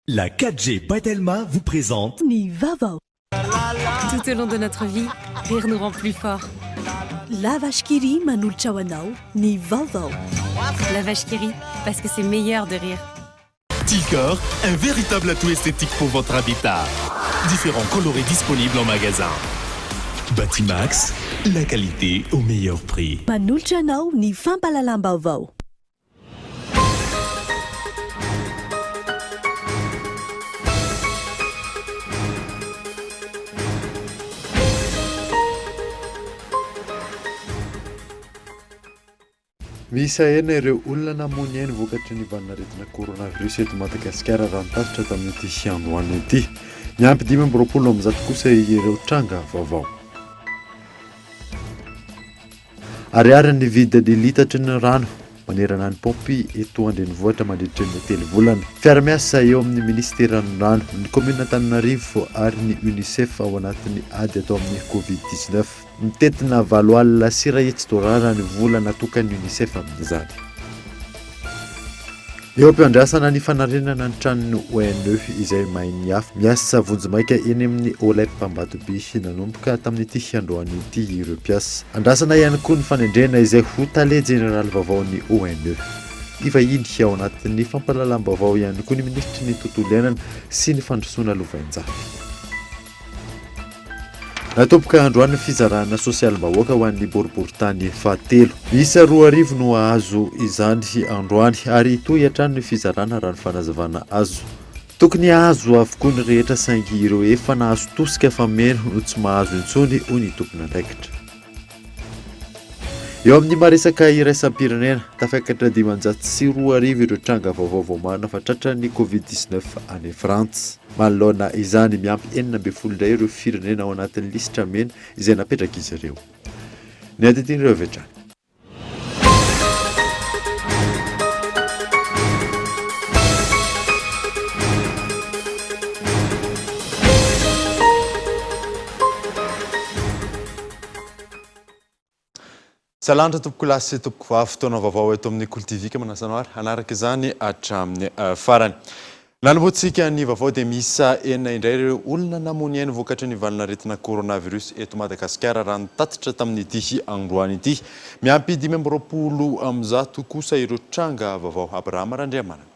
La 4G by Telma vous présente. Ny vaovao. Tout au long de notre vie, rire nous rend plus forts. La Vache qui rit manolotra ho anao ny vaovao. La Vache qui rit, parce que c'est meilleur de rire. Ticor, un véritable atout esthétique pour votre habitat. Différents coloris disponibles en magasin. Batimax, la qualité au meilleur prix. Manolotra anao ny fampahalalam-baovao. Miisa enina ireo olona namoy ny ainy vokatry ny valin'aretina coronavirus eto Madagasikara raha ny tatitra tamin'ity androany ity. Miampy 125 kosa ireo tranga vaovao. Ariary ny vidin'ny litatry ny rano manerana ny paompy eto an-drenivohitra mandritra ny telo volana. Fiara-miasa eo amin'ny minisiteran'ny rano, ny kaominina Antananarivo ary ny Unicef ao anatin'ny ady atao amin'ny Covid 19. Mitentina 180 dolara ny vola natokan'ny Unicef amin'izany. Eo am-piandrasana ny fanarenana ny tranon'ny ONE izay main'ny afo. Miasa vonjimaika eny amin'ny Olep Ambatobe nanomboka tamin'ity androany ity ireo mpiasa. Andrasana ihany koa ny fanendrena izay ho tale jeneraly vaovaon'ny ONE. Hivahiny ao anatin'ny fampahalalam-baovao ihany koa ny minisitry ny tontolo iainana sy ny fandrosoana lovainjafy. Natomboka androany ny fizarana sosialim-bahoaka ho an'ny boriborintany fahatelo. Miisa 2000 no hahazo izany androany ary hitohy hatrany ny fizarana raha ny fanazavana azo. Tokony hahazo avokoa ny rehetra saingy ireo efa nahazo tosika fameno no tsy mahazo intsony hoy ny tompon'andraikitra. Eo amin'ny maresaka iraisam-pirenena, tafakatra 2500 ireo tranga vaovao voamarina fa tratran'ny Covid 19 any Frantsa. Manoloana izany, miampy 16 indray ireo firenena ao anatin'ny lisitra mena izay napetrak'izy ireo. Ny andinindin'ireo avy hatrany. Salandra tompokolahy sy tompokovavy, fotoana vaovao eto amin'ny Kolo TV ka manasa anao ary hanaraka izany hatramin'ny farany. Nanombohantsika ny vaovao dia miisa enina indray ireo olona namoy ny ainy vokatry ny valin'aretina coronavirus eto Madagasikara raha ny tatitra tamin'ity androany ity. Miampy 125 kosa ireo tranga vaovao. Abrahama Randriamanana.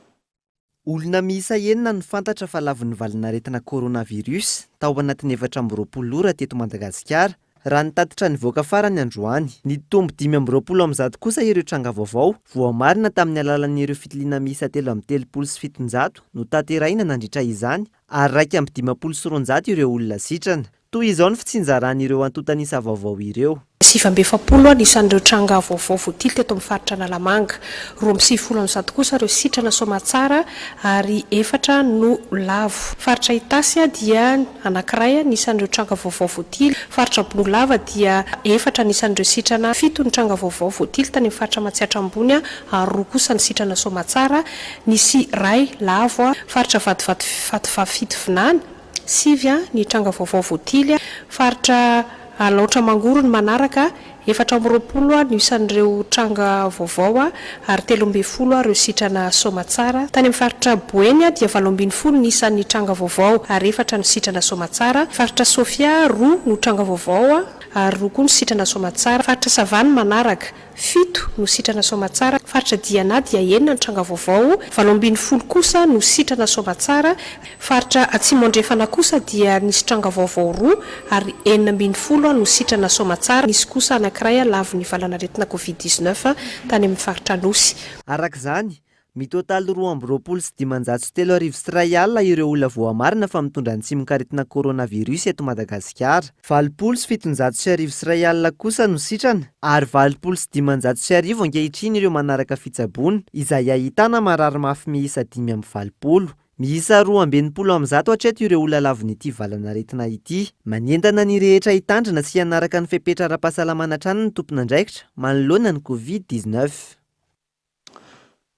Olona miisa enina no fantatra fa lavon'ny valin'aretina coronavirus tao anatin'ny 24 ora teto Madagasikara, raha ny tatitra nivoaka farany androany. Nitombo 125 kosa ireo tranga vaovao voamarina tamin'ny alalan'ireo fitiliana miisa 733 notanterahina nandritra izany ary 251 ireo olona sitrana. Toy izao ny fitsinjaran'ireo antontan'isa vaovao ireo. 49 ny isan'ireo tranga vaovao voatily teto amin'ny faritra Analamanga. 192 kosa ireo sitrana soamatsara ary efatra no lavo. Faritra Itasy dia anankiray ny isan'ireo tranga vaovao voatily. Faritra Bongolava dia efatra ny isan'ireo sitrana. Fito ny tranga vaovao voatily tany amin'ny faritra Matsiatra Ambony ary roa kosa ny sitrana soamatsara. Nisy iray lavo. Faritra Vatovavy Vatovavy Fitovinany. Sivy ny tranga vaovao voatily. Faritra Alaotra Mangoro ny manaraka, 24 no isan'ireo tranga vaovao ary 13 ireo sitrana soamatsara. Tany amin'ny faritra Boeny dia 18 ny isan'ny tranga vaovao ary efatra no sitrana soamatsara. Faritra Sofia, roa no tranga vaovao ary roa koa no sitrana soamatsara. Faritra Sava ny manaraka. Fito no sitrana soamatsara, faritra Diana dia enina ny tranga vaovao, 18 kosa no sitrana soamatsara, faritra Atsimo Andrefana kosa dia nisy tranga vaovao roa ary 16 no sitrana soamatsara, nisy kosa anankiray lavon'ny valanaretina covid 19 tany amin'ny faritra Anosy. Araka izany, Mitotaly 3522 ireo olona voamarina fa mitondra ny tsimokaretina coronavirus eto Madagasikara. 1080 kosa no sitrana ary 1580 ankehitriny ireo manaraka fitsaboana, izay ahitana marary mafy miisa 85. Miisa 162 hatreto ireo olona lavon'ity valan'aretina ity. Manentana ny rehetra hitandrina sy hanaraka ny fepetra ara-pahasalamana hatrany ny tompon'andraikitra manoloana ny Covid 19.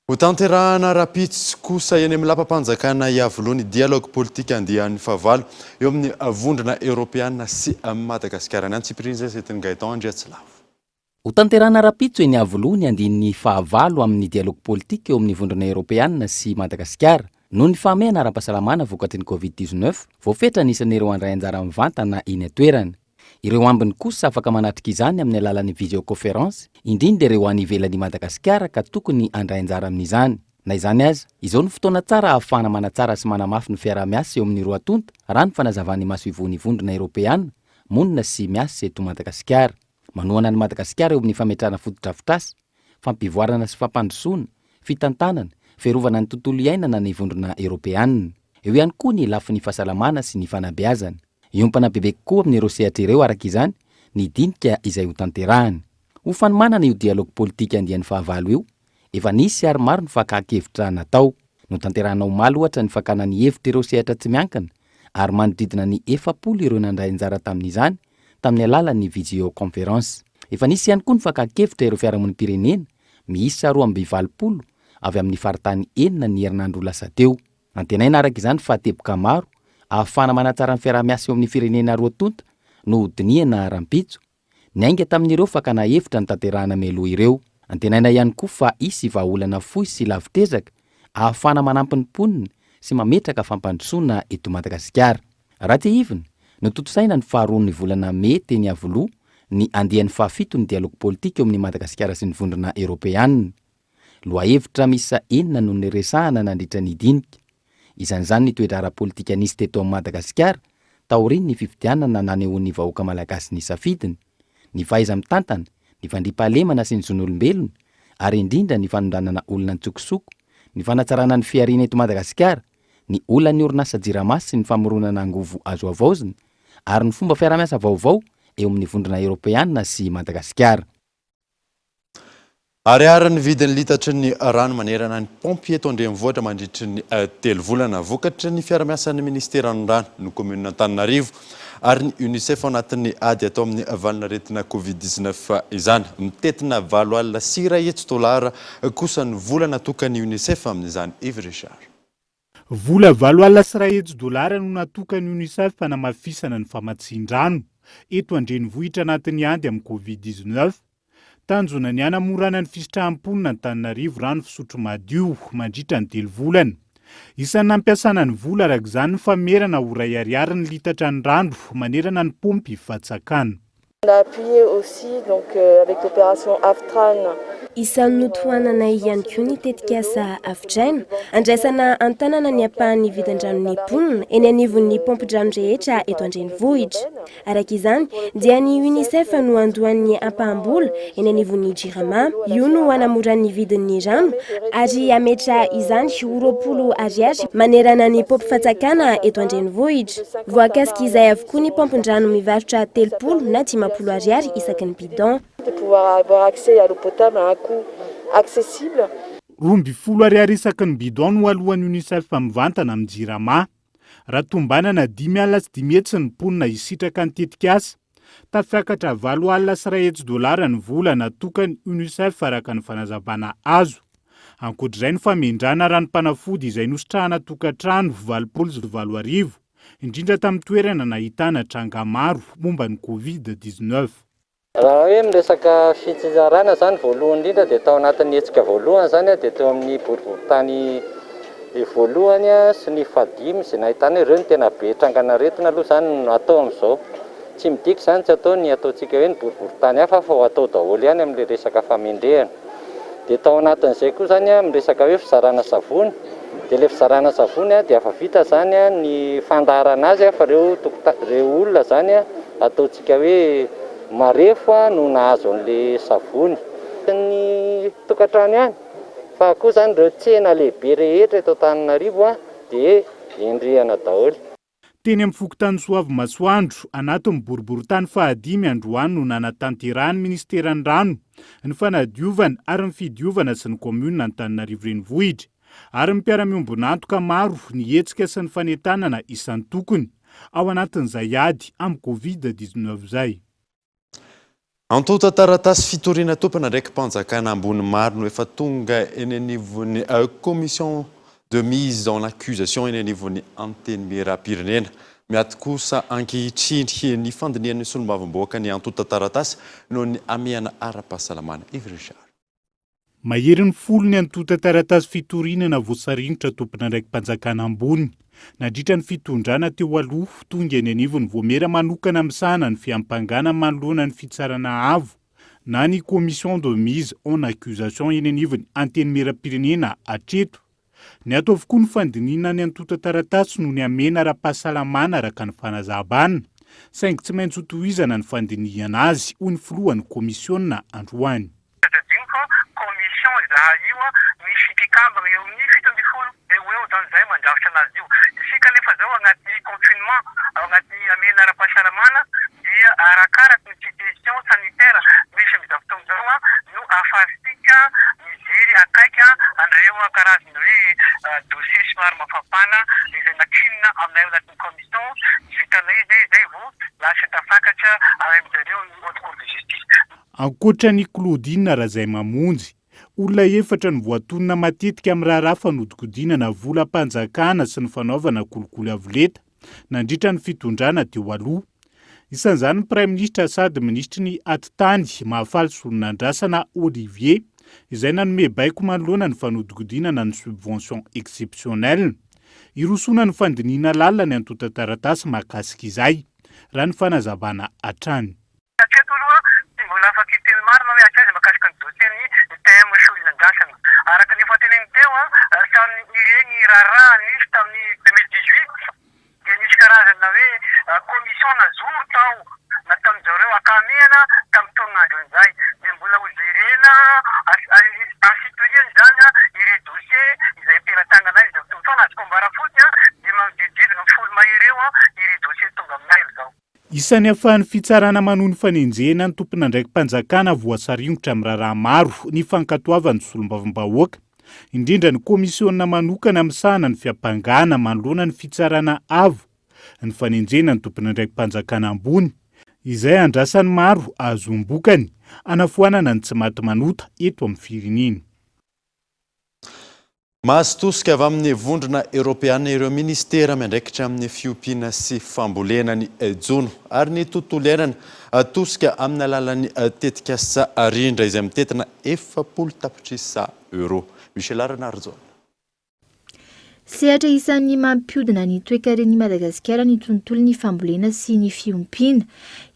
Hotanterahana rahampitso kosa eny amin'ny lapam-panjakana Iavoloha ny dialogue politique andiany fahavalo eo amin'ny Vondrona Eoropeana sy Madagasikara. Ny antsipiriany izay entin'i Gaëtan Andriatsilavo. Hotanterahana rahampitso eny Iavoloha ny andininy fahavalo amin'ny dialogue politique eo amin'ny Vondrona Eoropeana sy Madagasikara. Noho ny fahamehana ara-pahasalamana vokatry ny Covid 19, voafetra ny isan'ireo handray anjara mivantana eny an-toerana. Ireo ambiny kosa afaka manatrika izany amin'ny alalan'ny visioconférence, indrindra ireo any ivelan'i Madagasikara ka tokony handray anjara amin'izany. Na izany aza, izao no fotoana tsara ahafahana manatsara sy manamafy ny fiaraha-miasa eo amin'ny roa tonta, raha ny fanazavan'ny masoivohon'ny Vondrona Eoropeana monina sy miasa eto Madagasikara. Manohana an'i Madagasikara eo amin'ny fametrahana fotodrafitrasa, fampivoarana sy fampandrosoana, fitantanana, fiarovana ny tontolo iainana ny Vondrona Eoropeana. Eo ihany koa ny lafiny fahasalamana sy ny fanabeazana. Hiompana bebe kokoa amin'ireo sehatra ireo araka izany ny dinika izay hotanterahana. Ho fanomanana io dialogue politique andiany fahavalo io, efa nisy ary maro ny fakan-kevitra natao. Notanterahina omaly ohatra ny fakana ny hevitr'ireo sehatra tsy miankina ary manodidina ny 40 ireo nandray anjara tamin'izany tamin'ny alalan'ny visioconférence. Efa nisy ihany koa ny fakan-kevitra ireo fiarahamonim-pirenena miisa 82 avy amin'ny faritany enina ny herinandro lasa teo. Antenaina araka izany fa teboka maro ahafahana manatsara ny fiaraha-miasa eo amin'ny firenena roa tonta no hodinihana rahampitso. Niainga tamin'ireo fakana hevitra notanterahana mialoha ireo. Antenaina ihany koa fa hisy vahaolana fohy sy lavitr'ezaka ahafahana manampy ny mponina sy mametraka fampandrosoana eto Madagasikara. Raha tsiahivina, notontosaina ny faharoan'ny volana mey teny Iavoloha ny andiany fahafito ny dialogue politique eo amin'i Madagasikara sy ny Vondrona Eoropeanina. Lohahevitra miisa enina no niresahana nandritra ny dinika. Isan'izany ny toe-draharaha politika nisy teto Madagasikara taorian'ny fifidianana nanehoan'ny vahoaka malagasy ny safidiny, ny fahaiza-mitantana, ny fandriampahalemana sy ny zon'olombelona ary indrindra ny fanondranana olona an-tsokosoko, ny fanatsarana ny fihariana eto Madagasikara, ny olan'ny orinasa Jirama sy ny famoronana angovo azo havaozina ary ny fomba fiaraha-miasa vaovao eo amin'ny Vondrona Eoropeana sy Madagasikara. Ariary ny vidin'ny litatry ny rano manerana ny paompy eto an-drenivohitra mandritry ny telo volana. Vokatry ny fiara-miasan'ny minisiteran'ny rano, ny kaominina Antananarivo ary ny Unicef ao anatin'ny ady atao amin'ny valanaretina Covid 19 izany. Mitentina 380 dolara kosa ny vola natokan'ny Unicef amin'izany. Yves Richard. Vola 380 dolara no natokan'ny Unicef hanamafisana ny famatsian-drano eto an-drenivohitra anatin'ny ady amin'ny Covid 19. Tanjona ny hanamorana ny fisitrahan'ny mponina Antananarivo rano fisotro madio mandritra ny telo volana. Isan'ny nampiasana ny vola araka izany ny famerana ho iray ariary ny litatra ny rano manerana ny paompy fatsakana. On a appuyé aussi donc avec l'opération Aftran. Isan'ny notohananay ihany koa ny tetikasa Afodraina, andraisana an-tanana ny ampahan'ny vidin-dranon'ny mponina eny anivon'ny paompin-drano rehetra eto an-drenivohitra. Araka izany, dia ny Unicef no andohan'ny ampaham-bola eny anivon'ny Jirama. Io no hanamora ny vidin'ny rano ary hametra izany ho 20 ariary manerana ny paompy fatsakana eto an-drenivohitra. Voakasik'izay avokoa ny paompin-drano mivarotra 30 na 50 ariary isaky ny bidon. De pouvoir avoir accès à l'eau potable à un coût accessible. 12 ariary isaky ny bidon no aloan'ny Unicef mivantana amin'ny Jirama. Raha tombanana 550 ny mponina hisitraka ny tetikasa, tafiakatra 180 dolara ny vola natokan'ny Unicef araka ny fanazavana azo. Ankoatr'izay ny famendrana ranom-panafody izay nositrahana tokantrano 80 80, indrindra tamin'ny toerana nahitana tranga maro momba ny Covid 19. Raha hoe miresaka fitsinjarana izany, voalohany indrindra dia tao anatin'ny hetsika voalohany izany dia teo amin'ny boriborintany voalohany sy ny fahadimy izay nahitana ireo no tena be trangan'aretina aloha izany no atao amin'izao. Tsy midika izany tsy atao ny ataontsika hoe ny boriborintany hafa fa ho atao daholo ihany amin'ilay resaka famendrehana. Dia tao anatin'izay koa izany miresaka hoe fizarana savony, dia ilay fizarana savony dia efa vita izany ny fandaharana azy fa ireo tokota-, ireo olona izany ataontsika hoe marefo no nahazo an'ilay savony. Ny tokantrano ihany fa koa izany ireo tsena lehibe rehetra eto Antananarivo dia endrehana daholo. Teny amin'ny fokontany Soavimasoandro, anatin'ny boriborintany fahadimy androany no nanatanterahan'ny minisiteran'ny Rano, ny fanadiovana ary ny fidiovana sy ny kaominina Antananarivo Renivohitra ary ny mpiara-miombon'antoka maro ny hetsika sy ny fanentanana isan-tokony ao anatin'izay ady amin'ny Covid 19 izay. Antontan-taratasy fitoriana tompon'andraiki-panjakana ambony maro no efa tonga eny anivon'ny Commission de mise en accusation eny anivon'ny Antenimierampirenena. Miato kosa ankehitriny ny fandinihan'ny solombavambahoaka ny antontan-taratasy noho ny hamehana ara-pahasalamana. Yves Richard. Maherin'ny 10 ny antontan-taratasy fitoriana voasaringotra tompon'andraiki-panjakana ambony nandritra ny fitondrana teo aloha tonga eny anivon'ny vaomiera manokana misahana ny fiampangana manoloana ny fitsarana avo na ny commission de mise en accusation eny anivon'ny antenimieram-pirenena hatreto. Niato avokoa ny fandinihana ny antontan-taratasy noho ny hamehana ara-pahasalamana araka ny fanazavana, saingy tsy maintsy hotohizana ny fandinihana azy, hoy ny filohan'ny komisiona androany. Aza adino fa commission izahay io misy mpikambana eo amin'ny 17 eo ho eo izany izahay mandrafitra anazy io. Isika anefa izao agnatin'ny confinement, ao agnatin'ny hamehana ara-pahasalamana dia arakaraky ny situation sanitaire misy amin'izao fotoana izao no ahafahantsika mijery akaiky an'ireo karazana hoe dossier somary mafampana izay nakinina aminay ao anatin'ny commission. Vitanay izay izay vao lasa tafakatra any amin-jareo ny haute cour de justice. Ankoatra an'i Claudine Razaimamonjy, olona efatra no voatonona matetika amin'ny raharaha fanodinkodinana volam-panjakana sy ny fanaovana kolikoly avo lenta nandritra ny fitondrana teo aloha. Isan'izany ny Praiminisitra sady minisitry ny Atitany, Mahafaly Solonandrasana Olivier, izay nanome baiko manoloana ny fanodinkodinana ny subvention exceptionnelle. Hirosoana ny fandinihina lalina ny antontan-taratasy mahakasika izay, raha ny fanazavana hatrany. Hatreto aloha tsy mbola afaka hiteny marina hoe hatraiza mahakasika ny dossier-n'ny PM Solonandrasana. Araka ny efa teneniny teo, tamin'ny ireny raharaha nisy tamin'ny 2018 dia nisy karazana hoe commission najoro tao nataon-jareo ankamehana tamin'ny taon'andron'izay. Dia mbola ho jerena antsipiriany izany ireo dossier izay am-pelatananay izao fotoana. Fa ny azoko ambara fotsiny dia manodidididina ny 10 mahery eo ireo dossier tonga aminay amin'izao. Isan'ny ahafahan'ny fitsarana manohy ny fanenjehana ny tompon'andraiki-panjakana voasaringotra amin'ny raharaha maro ny fankatoavan'ny solombavambahoaka, indrindra ny kaomisiona manokana misahana ny fiampangana manoloana ny fitsarana avo, ny fanenjehana ny tompon'andraiki-panjakana ambony, izay andrasan'ny maro ahazoam-bokany hanafoanana ny tsimatimanota eto amin'ny firenena. Mahazo tosika avy amin'ny Vondrona Eoropeana ireo minisitera miandraikitra amin'ny fiompiana sy fambolena ny jono ary ny tontolo iainana. Tosika amin'ny alalan'ny tetikasa Rindra izay mitentina 40 tapitrisa euros. Michel Ranarijaona. Sehatra isan'ny mampihodina ny toekaren'i Madagasikara ny tontolon'ny fambolena sy ny fiompiana.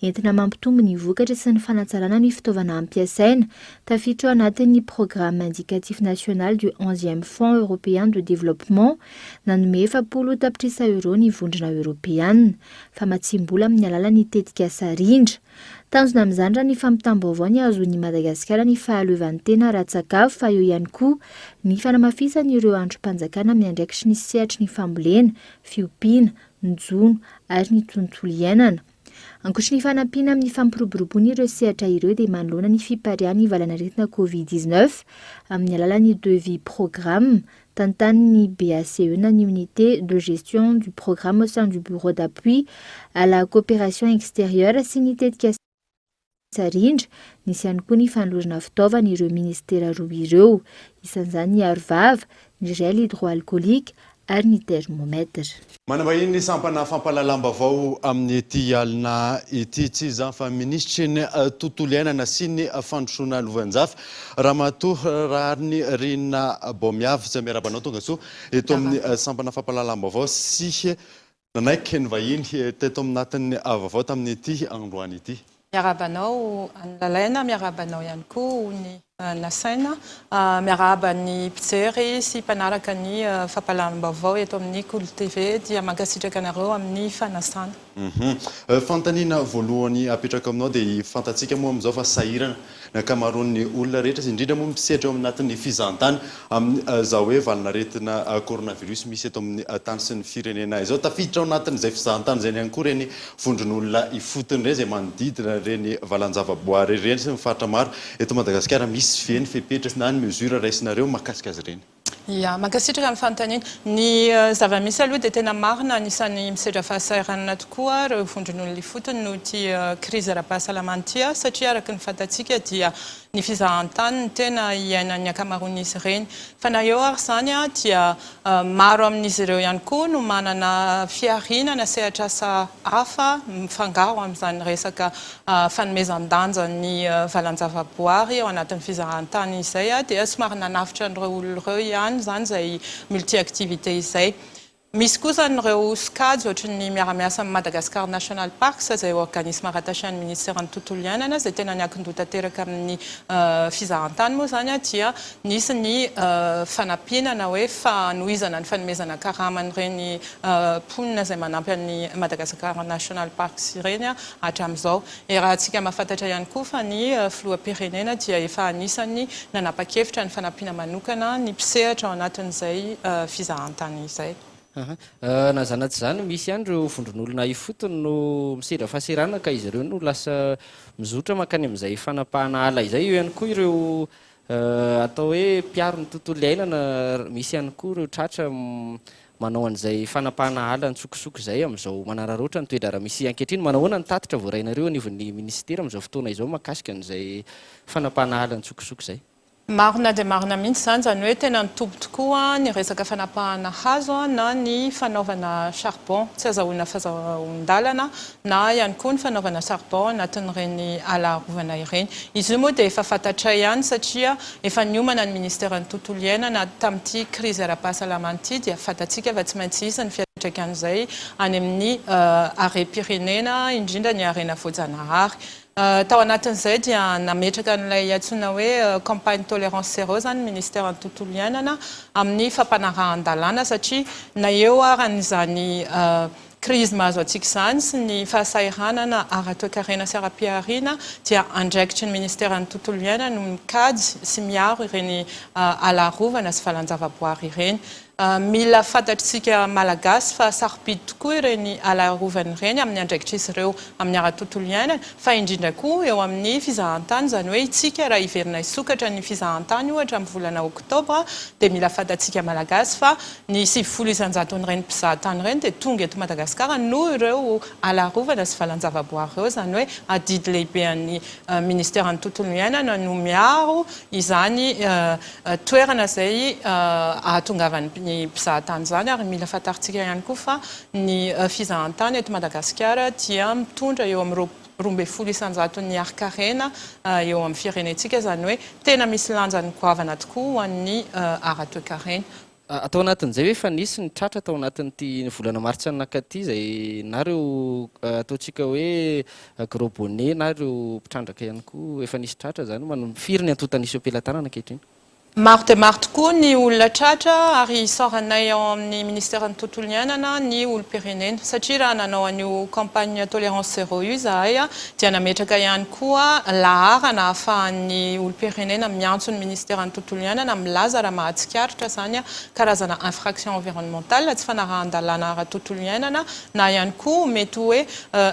Entina mampitombo ny vokatra sy ny fanatsarana ny fitaovana ampiasaina. Tafiditra ao anatin'ny Programme indicatif national du onzième Fonds européen de développement, nanome 40 tapitrisa euros ny Vondrona Eoropeana. Famatsiam-bola amin'ny alalan'ny tetikasa Rindra. Tanjona amin'izany raha ny fampitam-baovao ny hahazoan'i Madagasikara ny fahaleovantena ara-tsakafo fa eo ihany koa ny fanamafisana ireo andrim-panjakana miandraikitry ny sehatry ny fambolena, fiompiana, ny jono ary ny tontolo iainana. Ankoatry ny fanampiana amin'ny fampiroboroboana ireo sehatra ireo dia manoloana ny fipariahan'ny valanaretina Covid 19 amin'ny alalan'ny devis programme tantanin'ny BACE na ny Unité de gestion du programme au sein du Bureau d'appui à la coopération extérieure sy ny tetikasa Rindra, nisy ihany koa ny fanolorana fitaovana ireo minisitera roa ireo, isan'izany ny arovava, ny gel hydroalcoolique ary ny thermomètre. Manambahiny ny sampana fampahalalam-baovao amin'ity alina ity. Tsy izany fa minisitry ny tontolo iainana sy ny fandrosoana lovainjafy, Ramatoa Raharinirina Baomiavotsa. Miarahaba anao tongasoa eto amin'ny sampana fampahalalam-baovao sy nanaiky ny vahiny teto aminatin'ny vaovao tamin'ity androany ity. Miarahaba anao An'i Lalaina, miarahaba anao ihany koa ny nasaina, miarahaba ny mpijery sy mpanaraka ny fampahalalam-baovao eto amin'ny Kolo TV dia mankasitraka anareo amin'ny fanasana. Fanontaniana voalohany apetrako aminao dia fantatsika moa amin'izao fa sahirana ny ankamaroan'ny olona rehetra sy indrindra moa misedra eo anatin'ny fizahantany amin'izao hoe valanaretina coronavirus misy eto amin'ny tany sy ny firenena izao. Tafiditra ao anatin'izay fizahantany izay ihany koa ireny vondron'olona ifotony ireny izay manodidina ireny valan-javaboary ireny sy ny faritra maro eto Madagasikara. Misy ve ny fepetra na ny mesure raisinareo mahakasika azy ireny? Ya, mankasitraka ny fanontaniana. Ny zava-misy aloha dia tena marina, anisan'ny misedra fahasahiranana tokoa ireo vondron'olona ifotony noho ity krizy ara-pahasalamana ity satria araka ny fantatsika dia. ny fizahantany no tena iainan'ny ankamaroan'izy ireny. Fa na eo ary izany dia maro amin'izy ireo ihany koa no manana fihariana na sehatr'asa hafa mifangaro amin'izany resaka fanomezan-danja ny valan-javaboary ao anatin'ny fizahantany izay dia somary nanavotra an'ireo olona ireo ihany izany izay multi-activité izay. Misy kosa an'ireo sokajy ohatry ny miara-miasa amin'ny Madagascar National Parks izay organisme rattaché an'ny Ministeran'ny Tontolo Iainana izay tena niankin-doha tanteraka amin'ny fizahantany moa izany dia nisy ny fanampiana na hoe fanohizana ny fanomezana karama an'ireny mponina izay manampy an'ny Madagascar National Parks ireny hatramin'izao. Iarahantsika mahafantatra ihany koa fa ny Filoham-pirenena dia efa anisan'ny nanapa-kevitra ny fanampiana manokana ny mpisehatra ao anatin'izay fizahantany izay. Na izany na tsy izany, misy ihany ireo vondron'olona ifotony no misedra fahasahiranana ka izy ireo no lasa mizotra mankany amin'izay fanapahana ala izay. Eo ihany koa ireo atao hoe mpiaro ny tontolo iainana, misy ihany koa ireo tratra manao an'izay fanapahana ala antsokosoko izay amin'izao manararaotra ny toe-draharaha misy ankehitriny. Manao ahoana ny tatitra voarainareo anivon'ny minisitera amin'izao fotoana izao mahakasika an'izay fanapahana ala antsokosoko izay? Marina dia marina mihitsy izany, izany hoe tena nitombo tokoa ny resaka fanapahana hazo na ny fanaovana charbon tsy azahoana fazahoan-dalana na ihany koa ny fanaovana charbon anatin'ireny ala arovana ireny. Izy io moa dia efa fantatray ihany satria Efa niomana ny Ministeran'ny Tontolo iainana tamin'ity krizy ara-pahasalamana ity dia fantatsika fa tsy maintsy hisy ny fiantraikan'izay any amin'ny harem-pirenena, indrindra ny harena voajanahary. Tao anatin'izay dia nametraka an'ilay antsoina hoe campagne tolérance zéro izany ny Ministeran'ny Tontolo iainana amin'ny fampanarahan-dalàna satria na eo ara izany krizy mahazo antsika izany sy ny fahasahiranana ara-toekarena sy ara-pihariana dia andraikitry ny Ministeran'ny Tontolo iainana no mikajy sy miaro ireny ala arovana sy valan-javaboary ireny. Mila fantatr'isika Malagasy fa sarobidy tokoa ireny ala arovana ireny amin'ny andraikitr'izy ireo amin'ny ara-tontolo iainana fa indrindra koa eo amin'ny fizahantany, izany hoe isika raha hiverina hisokatra ny fizahantany ohatra amin'ny volana oktobra dia mila fantatsika Malagasy fa Ny 90 isan-jaton'ireny mpizaha tany ireny dia tonga eto Madagasikara noho ireo ala arovana sy valan-javaboary ireo, izany hoe adidy lehibe an'ny Ministeran'ny Tontolo Iainana no miaro izany toerana izay ahatongavan'ny mpizaha tany izany ary mila fantarintsika ihany koa fa ny fizahantany eto Madagasikara dia mitondra eo amin'ny 12 isan-jaton'ny harin-karena eo amin'ny firenentsika, izany hoe tena misy lanjany goavana tokoa ho an'ny ara-toekarena. Tao anatin'izay ve efa nisy ny tratra tao anatin'ity volana martsa nankaty izay na ireo ataontsika hoe gros bonnet na ireo mpitrandraka ihany koa efa nisy tratra izany? Firy ny antontan'isa eo am-pelatanana ankehitriny? Maro dia maro tokoa ny olona tratra ary isaoranay ao amin'ny Ministeran'ny Tontolo Iainana ny olom-pirenena satria raha nanao an'io campagne tolérance zéro io izahay dia nametraka ihany koa laharana ahafahan'ny olom-pirenena miantso ny Ministeran'ny Tontolo Iainana milaza raha mahatsikaritra izany karazana infraction environnementale, tsy fanarahan-dalàna ara-tontolo iainana, na ihany koa mety hoe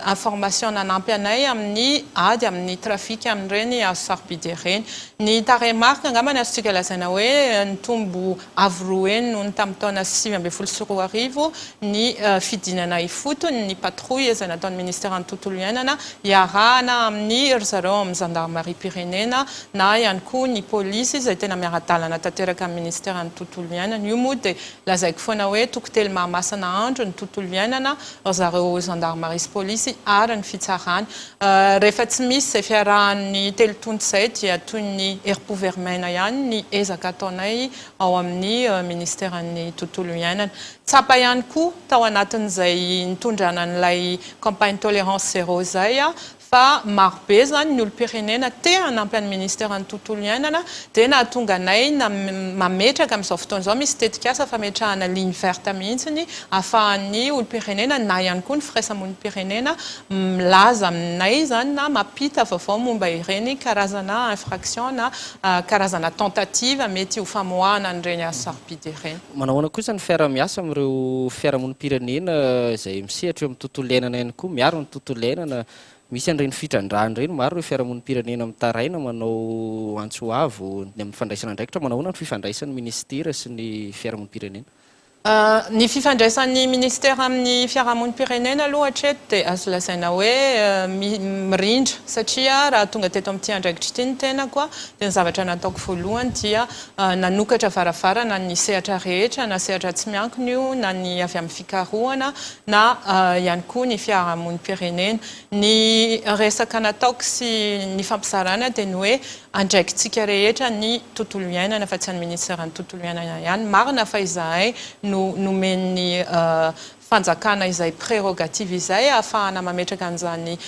information nanampy anay amin'ny ady amin'ny trafic amin'ireny hazo sarobidy ireny. Ny tarehimarika angamba ny azontsika lazaina hoe nitombo avo roa heny noho ny tamin'ny taona 2019 ny fidinana ifotony, ny patrouille izay nataon'ny Ministeran'ny Tontolo Iainana iarahana amin'ny ry zareo ao amin'ny zandarimariam-pirenena na ihany koa ny polisy izay tena miara-dalana tanteraka amin'ny Ministeran'ny Tontolo Iainana. Io moa dia lazaiko foana hoe toko telo mahamasina andro ny tontolo iainana, ry zareo zandarimaria sy polisy ary ny fitsarana. Rehefa tsy misy izay fiarahan'ny telo tonta izay dia toy ny herim-po very maina ihany ny ezaka ataonay ao amin'ny Ministeran'ny Tontolo Iainana. Tsapa ihany koa tao anatin'izay nitondrana an'ilay campagne tolérance zéro izay fa maro be izany ny olom-pirenena te hanampy an'ny Ministeran'ny Tontolo Iainana dia nahatonga anay mametraka amin'izao fotoana izao misy tetikasa fametrahana ligne verte mihitsy ahafahan'ny olom-pirenena na ihany koa ny firaisamonim-pirenena milaza aminay izany na mampita vaovao momba ireny karazana infraction na karazana tentative mety ho famoahana an'ireny hazo sarobidy ireny. Manao ahoana kosa ny fiaraha-miasa amin'ireo fiarahamonim-pirenena izay misehatra eo amin'ny tontolo iainana ihany koa, miaro ny tontolo iainana, misy an'ireny fitrandrahana ireny, maro ireo fiarahamonim-pirenena mitaraina manao antso avo ny amin'ny fandraisana andraikitra, manao ahoana ny fifandraisan'ny minisitera sy ny fiarahamonim-pirenena? Ny fifandraisan'ny Minisitera amin'ny fiarahamonim-pirenena aloha hatreto dia azo lazaina hoe mirindra satria raha tonga teto amin'ity andraikitra ity ny tenako dia ny zavatra nataoko voalohany dia nanokatra varavarana ny sehatra rehetra na sehatra tsy miankina io na ny avy amin'ny fikarohana na ihany koa ny fiarahamonim-pirenena. Ny resaka nataoko sy nifampizarana dia ny hoe Andraikitsika rehetra ny tontolo iainana fa tsy an'ny ministeran'ny tontolo iainana ihany. Marina fa izahay no nomen'ny fanjakana izay prérogative izay ahafahana mametraka an'izany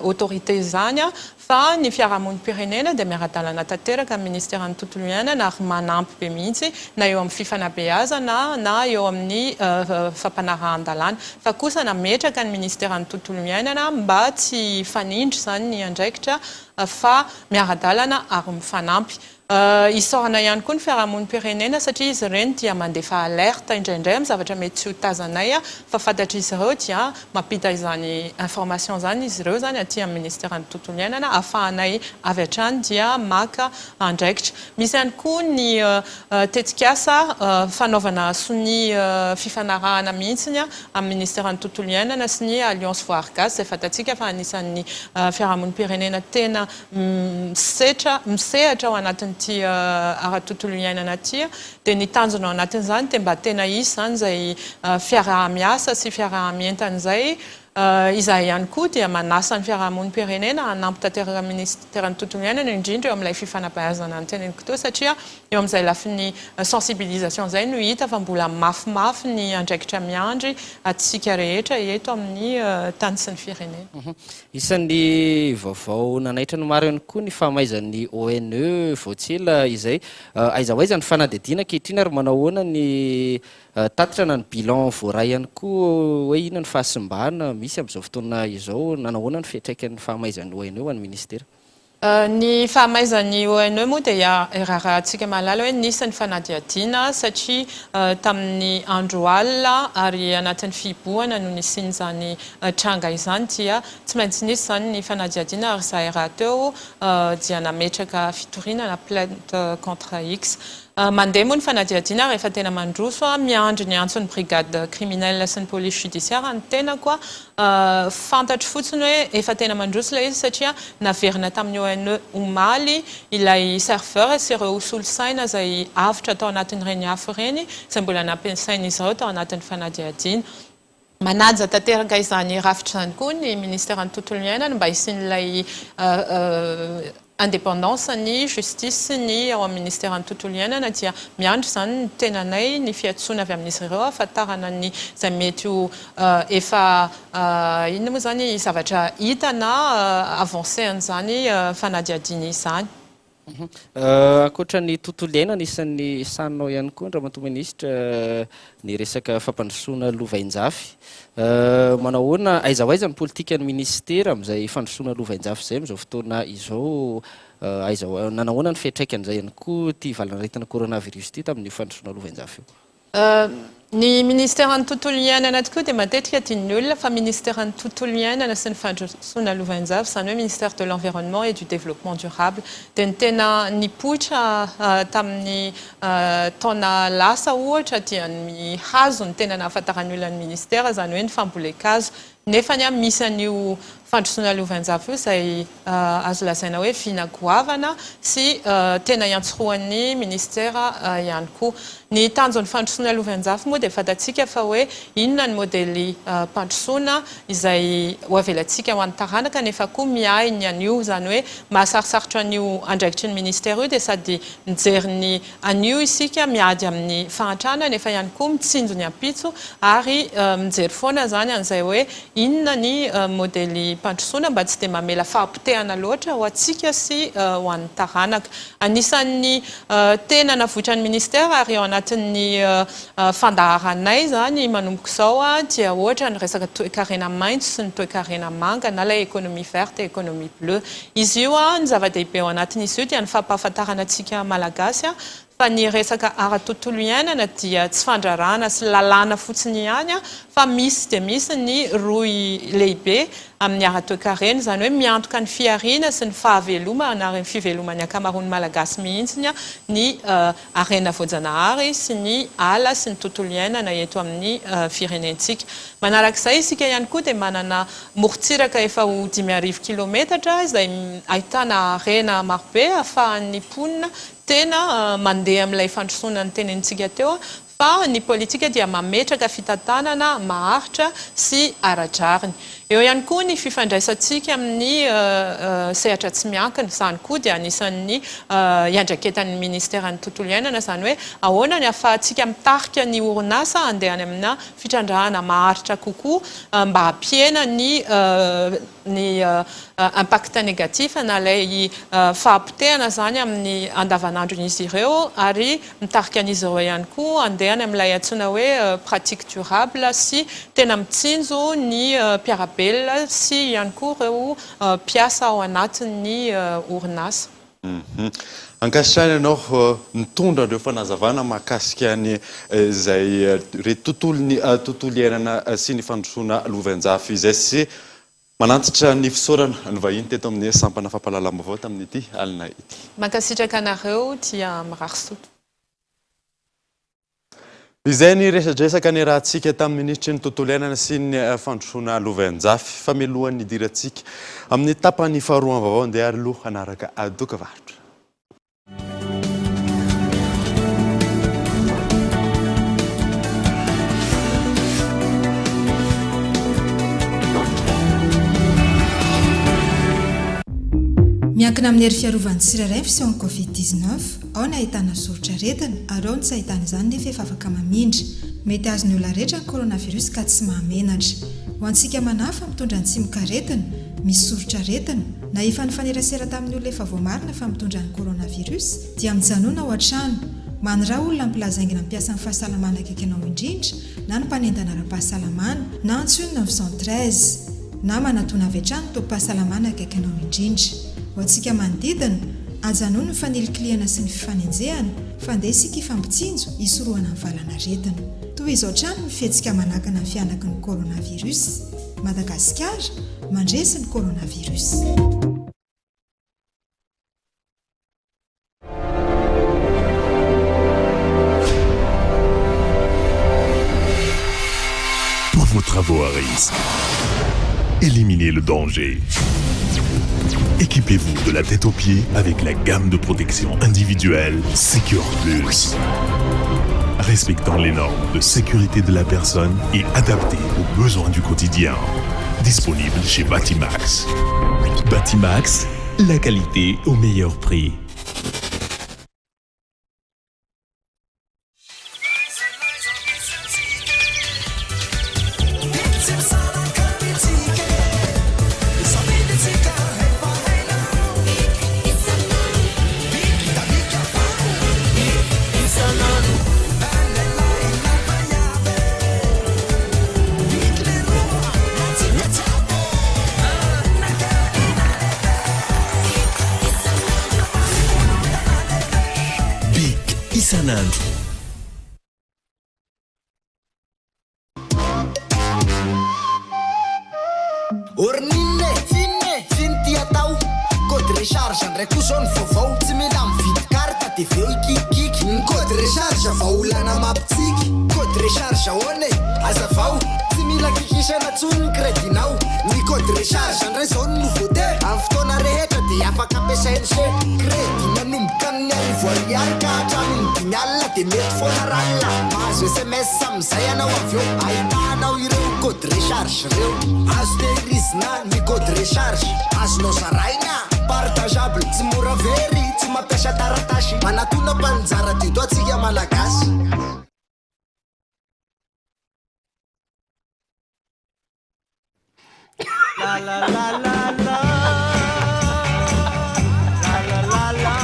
autorité izany fa ny fiarahamonim-pirenena dia miara-dalana tanteraka amin'ny ministeran'ny tontolo iainana ary manampy be mihitsy na eo amin'ny fifanabeazana na eo amin'ny fampanarahan-dalàna fa kosa nametraka ny ministeran'ny tontolo iainana mba tsy hifanindry izany ny andraikitra fa miara-dalana ary mifanampy. Isaorana ihany koa ny fiarahamonim-pirenena satria izy ireny dia mandefa alerte indraindray amin'ny zavatra mety tsy ho tazanay fa fantatr'izy ireo dia mampita izany information izany izy ireo izany aty amin'ny ministeran'ny tontolo iainana ahafahanay avy hatrany dia maka andraikitra. Misy ihany koa ny tetikasa fanaovana sonia fifanarahana mihitsy amin'ny Ministeran'ny Tontolo Iainana sy ny Alliance Voahary Gasy izay fantatsika fa anisan'ny fiarahamonim-pirenena tena misetra misehatra ao anatin'ity ara-tontolo iainana ity dia ny tanjona ao anatin'izany dia mba tena hisy izany izay fiaraha-miasa sy fiaraha-mientana izay Izahay ihany koa dia manasa ny fiarahamonim-pirenena hanampy tanteraka ny Minisiteran'ny Tontolo Iainana, indrindra eo amin'ilay fifanabeazana noteneniko teo satria eo amin'izay lafiny sensibilisation izay no hita fa mbola mafimafy ny andraikitra miandry antsika rehetra eto amin'ny tany sy ny firenena. Isan'ny vaovao nanaitra ny maro ihany koa ny fahamaizan'ny ONE vao tsy ela izay. Aiza ho aiza ny fanadihadiana ankehitriny ary manao ahoana ny Tatitra na ny bilan voaray ihany koa hoe inona ny fahasimbana misy amin'izao fotoana izao, nanao ahoana ny fiantraikan'ny fahamaizan'ny ONE ho an'ny Minisitera? Ny fahamaizan'ny ONE moa dia iarahantsika mahalala hoe nisy ny fanadihadiana satria tamin'ny andro alina ary anatin'ny fihibohana no nisian'izany tranga izany dia tsy maintsy nisy izany ny fanadihadiana ary izahay rahateo dia nametraka fitoriana na plainte contre X. Mandeha moa ny fanadihadiana ary efa tena mandroso, miandry ny antson'ny brigade criminelle sy ny police judiciaire ny tenako, fantatro fotsiny hoe efa tena mandroso ilay izy satria naverina tamin'ny ONE omaly ilay serveur sy ireo solosaina izay avotra tao anatin'ireny afo ireny izay mbola nampiasain'izy ireo tao anatin'ny fanadihadiana. Manaja tanteraka izany rafitra izany koa ny ministeran'ny tontolo iainana mba hisian'ilay indépendance ny justice sy ny ao amin'ny ministeran'ny tontolo iainana dia miandry izany ny tenanay ny fiantsoana avy amin'izy ireo ahafantarana ny izay mety ho efa inona moa izany zavatra hita na avancée an'izany fanadihadiana izany. Ankoatra ny tontolo iainana, isan'ny sahaninao ihany koa Andriamatoa Minisitra ny resaka fampandrosoana lovainjafy. Manao ahoana, aiza ho aiza ny politikan'ny Minisitera amin'izay fandrosoana lovainjafy izay amin'izao fotoana izao? Aiza ho, nanao ahoana ny fiantraikan'izay ihany koa ity valan'aretina coronavirus ity tamin'io fandrosoana lovainjafy io? Ny Ministeran'ny Tontolo iainana tokoa dia matetika adinon'ny olona fa Ministeran'ny Tontolo iainana sy ny Fandrosoana lovainjafy, izany hoe Ministère de l'Environnement et du Développement Durable, dia ny tena nipoitra tamin'ny taona lasa ohatra dia ny hazo no tena nahafantaran'ny olona ny Ministera, izany hoe ny fambolen-kazo. Nefa anie misy an'io fandrosoana lovainjafy io izay azo lazaina hoe vina goavana sy tena iantsorohan'ny minisitera ihany koa. Ny tanjon'ny fandrosoana lovainjafy moa dia fantatsika fa hoe inona ny modely mpandrosoana izay ho avelantsika ho an'ny taranaka nefa koa miahy ny anio. Izany hoe mahasarosarotra an'io andraikitry ny minisitera io dia sady mijery ny Anio isika miady amin'ny fahantrana nefa ihany koa mitsinjo ny ampitso ary mijery foana izany an'izay hoe inona ny modelim-pandrosoana mba tsy dia mamela fahapotehana loatra ho antsika sy ho an'ny taranaka. Anisan'ny tena navoitran'ny ministera ary ao anatin'ny fandaharanay izany manomboka izao dia ohatra ny resaka toekarena maitso sy ny toekarena manga na ilay économie verte et économie bleue. Izy io, ny zava-dehibe ao anatin'izy io dia ny fampahafantarana antsika Malagasy fa. Fa ny resaka ara-tontolo iainana dia tsy fandrarana sy lalàna fotsiny ihany fa misy dia misy ny rohy lehibe amin'ny ara-toekarena, izany hoe miantoka ny fihariana sy ny fahavelomana ary ny fiveloman'ny ankamaroan'ny Malagasy mihitsy ny harena voajanahary sy ny ala sy ny tontolo iainana eto amin'ny firenentsika. Manarak'izay isika ihany koa dia manana morontsiraka efa ho 5000 kilometatra izay ahitana harena marobe ahafahan'ny mponina tena mandeha amin'ilay fandrosoana notenenintsika teo fa ny politika dia mametraka fitantanana maharitra sy ara-drariny. Eo ihany koa ny fifandraisantsika amin'ny sehatra tsy miankina. Izany koa dia anisan'ny iandraiketan'ny Ministeran'ny Tontolo Iainana, izany hoe ahoana ny ahafahantsika mitarika ny orinasa handeha any amina fitrandrahana maharitra kokoa mba hampihena ny ny impact négatif na ilay fahapotehana izany amin'ny andavanandron'izy ireo ary mitarika an'izy ireo ihany koa handeha any amin'ilay antsoina hoe pratique durable sy tena mitsinjo ny mpiara-belona sy ihany koa ireo mpiasa ao anatin'ny orinasa. Ankasitrahina ianao nitondra ireo fanazavana mahakasika ny izay re tontolon'ny tontolo iainana sy ny fandrosoana lovainjafy izay sy manantitra ny fisaorana ny vahiny teto amin'ny sampana fampahalalam-baovao tamin'ity alina ity. Mankasitraka anareo dia mirary soa. Izay ny resadresaka niarahantsika tamin'ny minisitry ny tontolo iainana sy ny fandrosoana lovainjafy. Fa mialohan'ny hidirantsika amin'ny tapany faharoa amin'ny vaovao, andeha ary aloha hanaraka dokavarotra. Miankina amin'ny hery fiarovan'ny tsirairay ny fisehon'ny Covid 19. Ao ny ahitana soritr'aretina ary ao ny tsy ahitana izany nefa efa afaka mamindra. Mety azon'ny olona rehetra ny coronavirus ka tsy mahamenatra. Ho antsika manahy fa mitondra ny tsimokaretina, misy soritr'aretina, na efa nifanerasera tamin'ny olona efa voamarina fa mitondra ny coronavirus, dia mijanona ao an-trano. Maniraha olona mpilaza haingana mpiasan'ny fahasalamana akaiky anao indrindra na ny mpanentana ara-pahasalamana, na antsoy ny 913. Na manatona avy hatrany ny tobim-pahasalamana akaiky anao indrindra. Ho antsika manodidina, ajanony ny fanilikilihana sy ny fifanenjehana, fa ndeha isika hifampitsinjo hisorohana ny valanaretina. Tohizo hatrany ny fihetsika manakana ny fihanaky ny coronavirus. Madagasikara, mandresy ny coronavirus. Pour vos travaux à risque, éliminez le danger. Équipez-vous de la tête aux pieds avec la gamme de protection individuelle Secure Plus. Respectant les normes de sécurité de la personne et adaptée aux besoins du quotidien. Disponible chez Batimax. Batimax, la qualité au meilleur prix. Big isan'andro. Ornine e, f'inona e, f'ino ty atao? Code recharge ndray koa zao ny vaovao, tsy mila mividy carte de veo hikikikiky. Ny code recharge vahaolana mampitsiky. Code recharge ahoana e? Azavao. Tsy mila kikisana tsony ny crédit-nao. Ny code recharge ndray zao no nouveauté. Amin'ny fotoana rehetra dia afaka ampiasain'se. Crédit manomboka amin'ny arivo ariary ka hatramin'ny dimy alina dia mety foana ralina. Mahazo sms amin'izay ianao avy eo ahitanao ireo code recharge ireo. Azo tehirizina ny code recharge. Azonao zaraina, partageable, tsy mora very, tsy mampiasa taratasy. Manatona mpaninjara dido antsika Malagasy.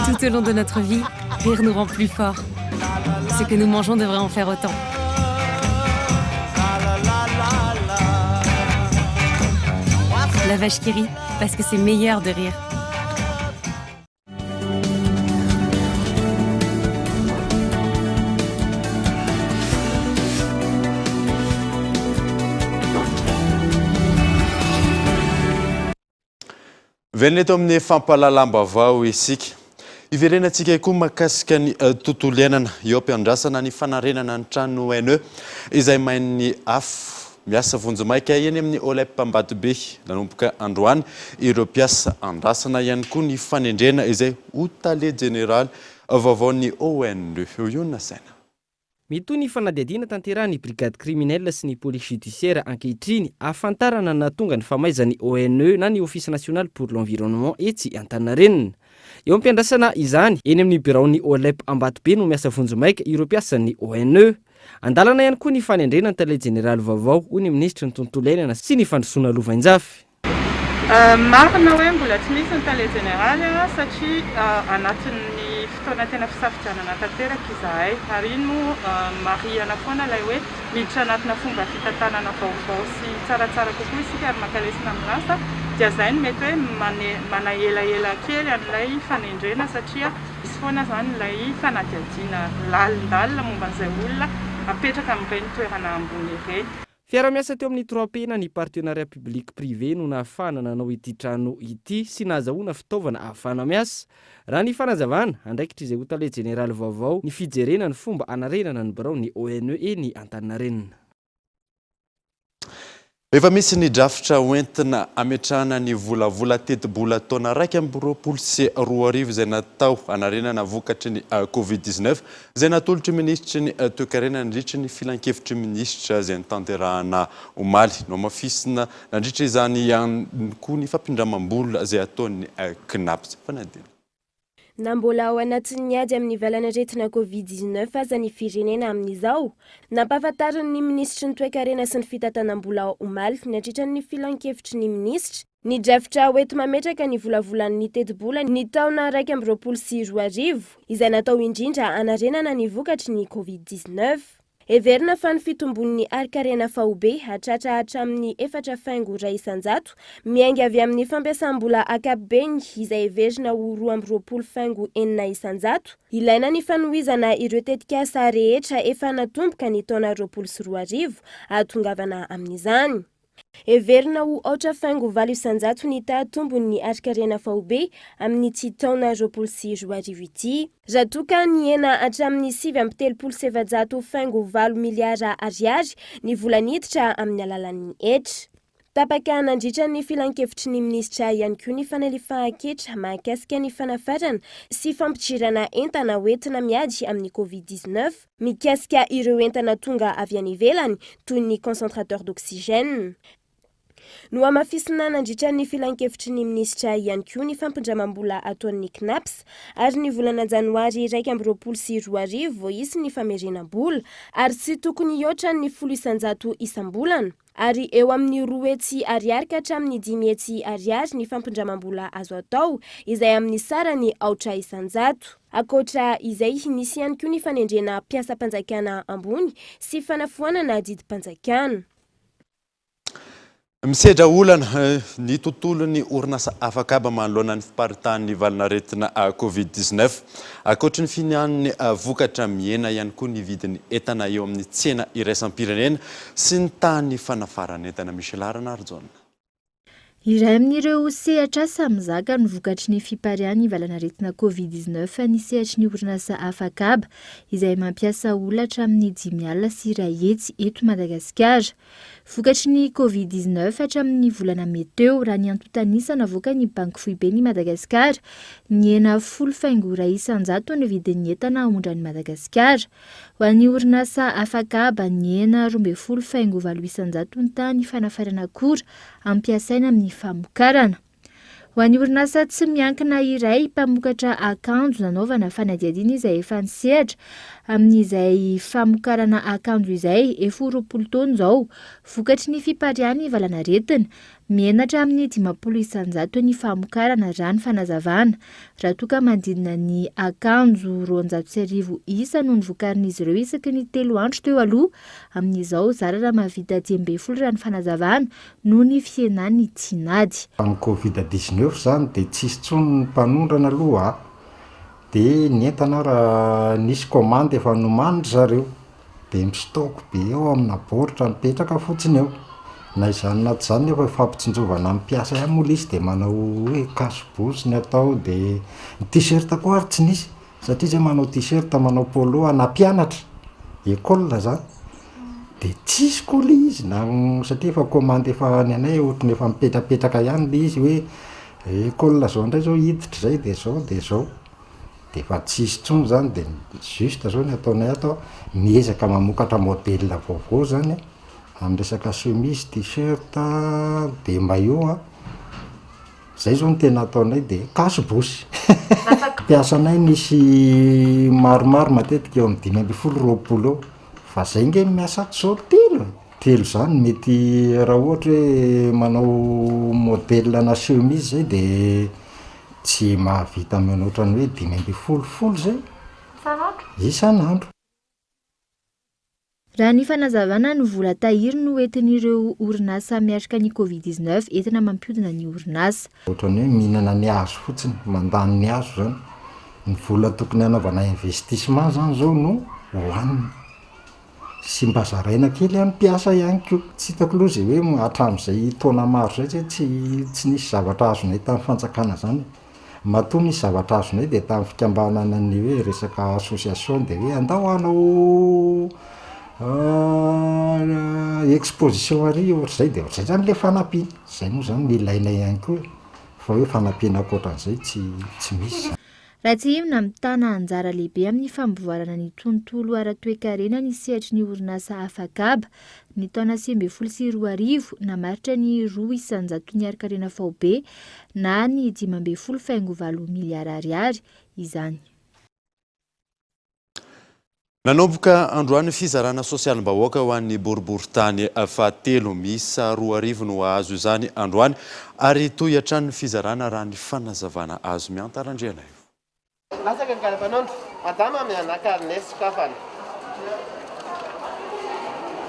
Tout au long de notre vie, rire nous rend plus forts. Ce que nous mangeons devrait en faire autant. La vache qui rit, parce que c'est meilleur de rire. Velona eto amin'ny fampahalalam-baovao isika. Hiverenantsika koa mahakasika ny tontolo iainana. Eo am-piandrasana ny fanarenana ny trano ONE izay main'ny afo. Miasa vonjimaika eny amin'ny OLEP Ambatobe nanomboka androany ireo mpiasa. Andrasana ihany koa ny fanendrena izay ho tale jeneraly vaovaon'ny ONE. Eo io ny nasaina. Mitohy ny fanadihadiana tanterahin'ny Brigade criminelle sy ny Police judiciaire ankehitriny ahafantarana ny nahatonga ny famaizan'ny ONE na ny Office national pour l'environnement etsy Antaninarenina. Eo am-piandrasana izany, eny amin'ny biraon'ny OLEP Ambatobe no miasa vonjimaika ireo mpiasan'ny ONE. An-dalana ihany koa ny fanendrena ny tale jeneraly vaovao, hoy ny minisitry ny tontolo iainana sy ny fandrosoana lovainjafy. Marina hoe mbola tsy misy ny tale jeneraly satria anatin'ny fotoana tena fisafidianana tanteraka izahay ary iny moa marihana foana ilay hoe miditra anatina fomba fitantanana vaovao sy tsaratsara kokoa isika ary maka lesona amin'ny lasa dia izay no mety hoe manaelaela kely an'ilay fanendrena satria misy foana izany ilay fanadihadiana lalindalina momba an'izay olona apetraka amin'ireny toerana ambony ireny. Fiaraha-miasa teo amin'ny Trois P na ny Partenariat Public Privé no nahafahana nanao ity trano ity sy nahazahoana fitaovana ahafahana miasa. Raha ny fanazavana, andraikitr'izay ho tale jeneraly vaovao ny fijerena ny fomba hanarenana ny biraon'ny ONE eny Antaninarenina. Efa misy ny drafitra hoentina hametrahana ny volavola tetibola taona 2021 izay natao hanarenana vokatry ny Covid 19 izay natolotry minisitry ny toekarena nandritry ny filankevitry minisitra izay notanterahana omaly. Nohamafisina nandritra izany ihany koa ny fampindramam-bola izay ataon'ny Cnaps. Fanadihadiana. Na mbola ao anatin'ny ady amin'ny valan'aretina Covid 19 aza ny firenena amin'izao, nampahafantarin'ny minisitry ny toekarena sy ny fitantanam-bola omaly nandritra ny filankevitry ny minisitra, Ny drafitra hoenti-mametraka ny volavolan'ny tetibola ny taona 2021, izay natao indrindra hanarenana ny vokatry ny Covid 19. Heverina fa ny fitombon'ny harinkarena faobe hatratra hatramin'ny efatra faingo iray isan-jato, miainga avy amin'ny fampiasam-bola ankapobeny izay heverina ho 22 faingo enina isan-jato, Ilaina ny fanohizana ireo tetikasa rehetra efa natomboka ny taona 2020 hahatongavana amin'izany. Heverina ho aotra faingo 8% ny taha tombon'ny harinkarena faobe amin'ity taona 2020 ity. Raha toa ka nihena hatramin'ny 439 faingo valo miliara ariary ny vola niditra amin'ny alalan'ny hetra. Tapaka nandritra ny filankevitry ny minisitra ihany koa ny fanalefahan-ketra mahakasika ny fanafarana sy fampidirana entana hoentina miady amin'ny Covid 19. Mikasika ireo entana tonga avy any ivelany, toy ny concentrateur d'oxygène. Nohamafisina nandritra ny filankevitry ny minisitra ihany koa ny fampindramam-bola ataon'ny Cnaps, ary ny volana janoary 2021 vao hisy ny famerenam-bola, ary tsy tokony hihoatra ny 10% isam-bolana. Ary eo amin'ny 200 ariary ka hatramin'ny 500 ariary ny fampindramam-bola azo atao, izay amin'ny sarany 1%. Ankoatra izay, nisy ihany koa ny fanendrena mpiasam-panjakana ambony sy fanafoanana didim-panjakana. Misedra olana ny tontolon'ny orinasa afakaba manoloana ny fiparitahan'ny valanaretina Covid 19. Ankoatry ny finihan'ny vokatra, mihena ihany koa ny vidin'ny entana eo amin'ny tsena iraisam-pirenena sy ny tahan'ny fanafaran'entana. Michel Ranarijaona. Iray amin'ireo sehatr'asa mizaka ny vokatry ny fipariahan'ny valanaretina Covid 19 ny sehatry ny orinasa afakaba izay mampiasa olona hatramin'ny 105 eto Madagasikara. Vokatry ny Covid 19 hatramin'ny volana mey teo, raha ny antontan'isa navoakan'ny Banky Foiben'i Madagasikara, nihena folo faingo iray isan-jato ny vidin'ny entana aondran'i Madagasikara. Ho an'ny orinasa afak'haba, nihena 12 faingo valo isan-jato ny tahan'ny fanafarana akora ampiasaina amin'ny famokarana. Ho an'ny orinasa tsy miankina iray mpamokatra akanjo nanaovana fanadihadiana izay efa nisehatra amin'izay famokarana akanjo izay efa ho 20 taona izao vokatry ny fipariahan'ny valanaretina. Mihena hatramin'ny 50% ny famokarana raha ny fanazavana. Raha toa ka manodidina ny akanjo 1200 isa no novokarin'izy ireo isaky ny telo andro teo aloha, amin'izao zara raha mahavita 15 raha ny fanazavana noho ny fihenan'ny tinady. Amin'ny covid 19 izany dia tsisy intsony ny mpanondrana aloha a! dia ny entana ara nisy commande efa nomanin-dry zareo dia mi-stock be eo amina baoritra mipetraka fotsiny eo. Na izany na tsy izany nefa fampitsinjovana ny mpiasa ihany moa ilay izy dia manao hoe cache-bouche ny atao dia ny t-shirt koa ary tsy nisy satria zay manao t-shirt manao polo ana mpianatra, école zany, dia tsisy koa ilay izy na satria efa commande efa ny anay ohatran'ny efa mipetrapetraka ihany ilay izy hoe école zao indray zao hiditra izay dia zao dia zao. Dia efa tsisy intsony zany dia juste zao ny ataonay ato an, miezaka mamokatra modèle vaovao zany amin'ny resaka chemise, t-shirt, dia maillot an, zay zao no tena ataonay dia cache bouche. Mpiasanay misy maromaro matetika eo amin'ny 15 20 eo, fa zay nge miasa ato zao telo e, telo zany mety raha ohatra hoe manao modèle ana chemise zay de Tsy mahavita mihoatra ny hoe 15 folo zay isan'andro. Raha ny fanazavana ny vola tahiry no entin'ireo orinasa miatrika ny Covid 19 entina mampiodina ny orinasa. Ohatran'ny hoe mihinana ny hazo fotsiny, mandany ny hazo zany. Ny vola tokony hanaovana investissement zany zao no hohanina. Sy mba zaraina kely amin'ny mpiasa ihany koa. Tsy hitako aloha izay hoe hatramin'izay taona maro izay zay tsy tsy nisy zavatra azonay tamin'ny fanjakana izany e. Matoa nisy zavatra azonay dia tamin'ny fikambanana ny hoe resaka association dia hoe andao hanao exposition ary ohatr'izay dia ohatr'izay izany ilay fanampiana. Izay moa izany no ilainay ihany koa e, fa hoe fanampiana ankoatran'izay tsy tsy misy izany. Raha tsiahivina, mitana anjara lehibe amin'ny fampivoarana ny tontolo ara-toekarena ny sehatry ny orinasa afakaba. Ny taona 2019, namaritra ny 2 isan-jaton'ny harinkarena faobe na ny 15 faingo valo miliara ariary izany. Nanomboka androany ny fizarana sosialim-bahoaka ho an'ny boriborintany fahatelo. Miisa 2000 no hahazo izany androany ary hitohy hatrany ny fizarana raha ny fanazavana azo. Mianta Randrianaivo. Latsaka ny karapanondro. Madama mianaka ary sokafana.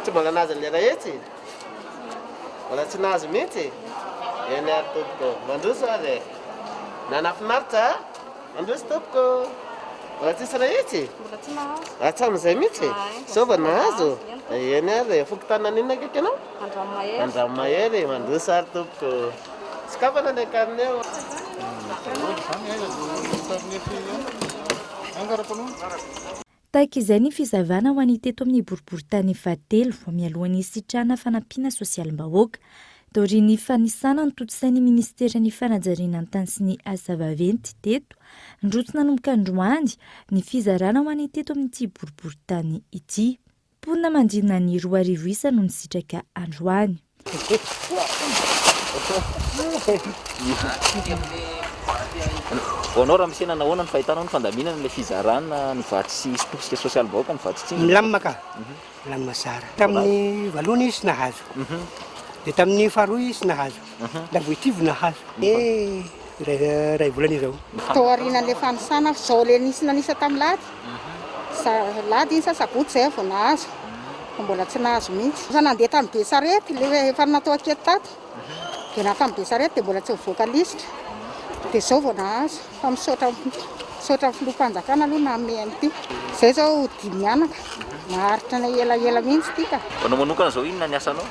Tsy mbola nahazo an'ilay iray hetsy? Mbola tsy nahazo mihitsy? Eny ary tompoko. Mandroso ary e. Nanafinaritra a? Mandroso tompoko. Mbola tsisy iray hetsy? Mbola tsy nahazo. Hatramin'izay mihitsy? Ay, Zao vao nahazo? Eny. Eny ary e. Fokontany naninona akaiky ianao? Andranomahery. Andranomahery. Mandroso ary tompoko. Sokafana ilay carnet. Tahaka izay ny fizavana ho an'ny teto amin'ny boriborintany fahatelo, mialohan'ny hisitrahana fanampiana sosialim-bahoaka. Taorian'ny fanisana notontosain'ny minisiteran'ny fanajariana ny tany sy ny asa vaventy teto, niroso nanomboka androany ny fizarana ho an'ny teto amin'ity boriborintany ity. Mponina manodidina ny 2000 isa no nisitraka androany. Ho anao Ramose, nanahoana ny fahitanao ny fandaminana ilay fizarana ny vatsy sy tosika sosialim-bahoaka ny vatsy tsinjo? Milamina ka, milamina tsara. Tamin'ny voalohany izy nahazo, dia tamin'ny faharoa izy nahazo, dia vao ity vao nahazo. Eh, iray volana izao. Tao aorianan'ilay fanisana, izao ilay nisy nanisa tamin'ny lahady, Lahady iny sa sabotsy izay aho vao nahazo, fa mbola tsy nahazo mihitsy. Efa nandeha tamin'ny Besarety, ilay efa natao ankety tato, dia na tamin'ny Besarety dia mbola tsy nivoaka lisitra, dia izao vao nahazo. Fa misaotra misaotra ny filoham-panjakana aloha nanome an'ity. Izay izao dimy mianaka, maharitra anay elaela mihitsy ity ka. Ho anao manokana izao inona ny asanao?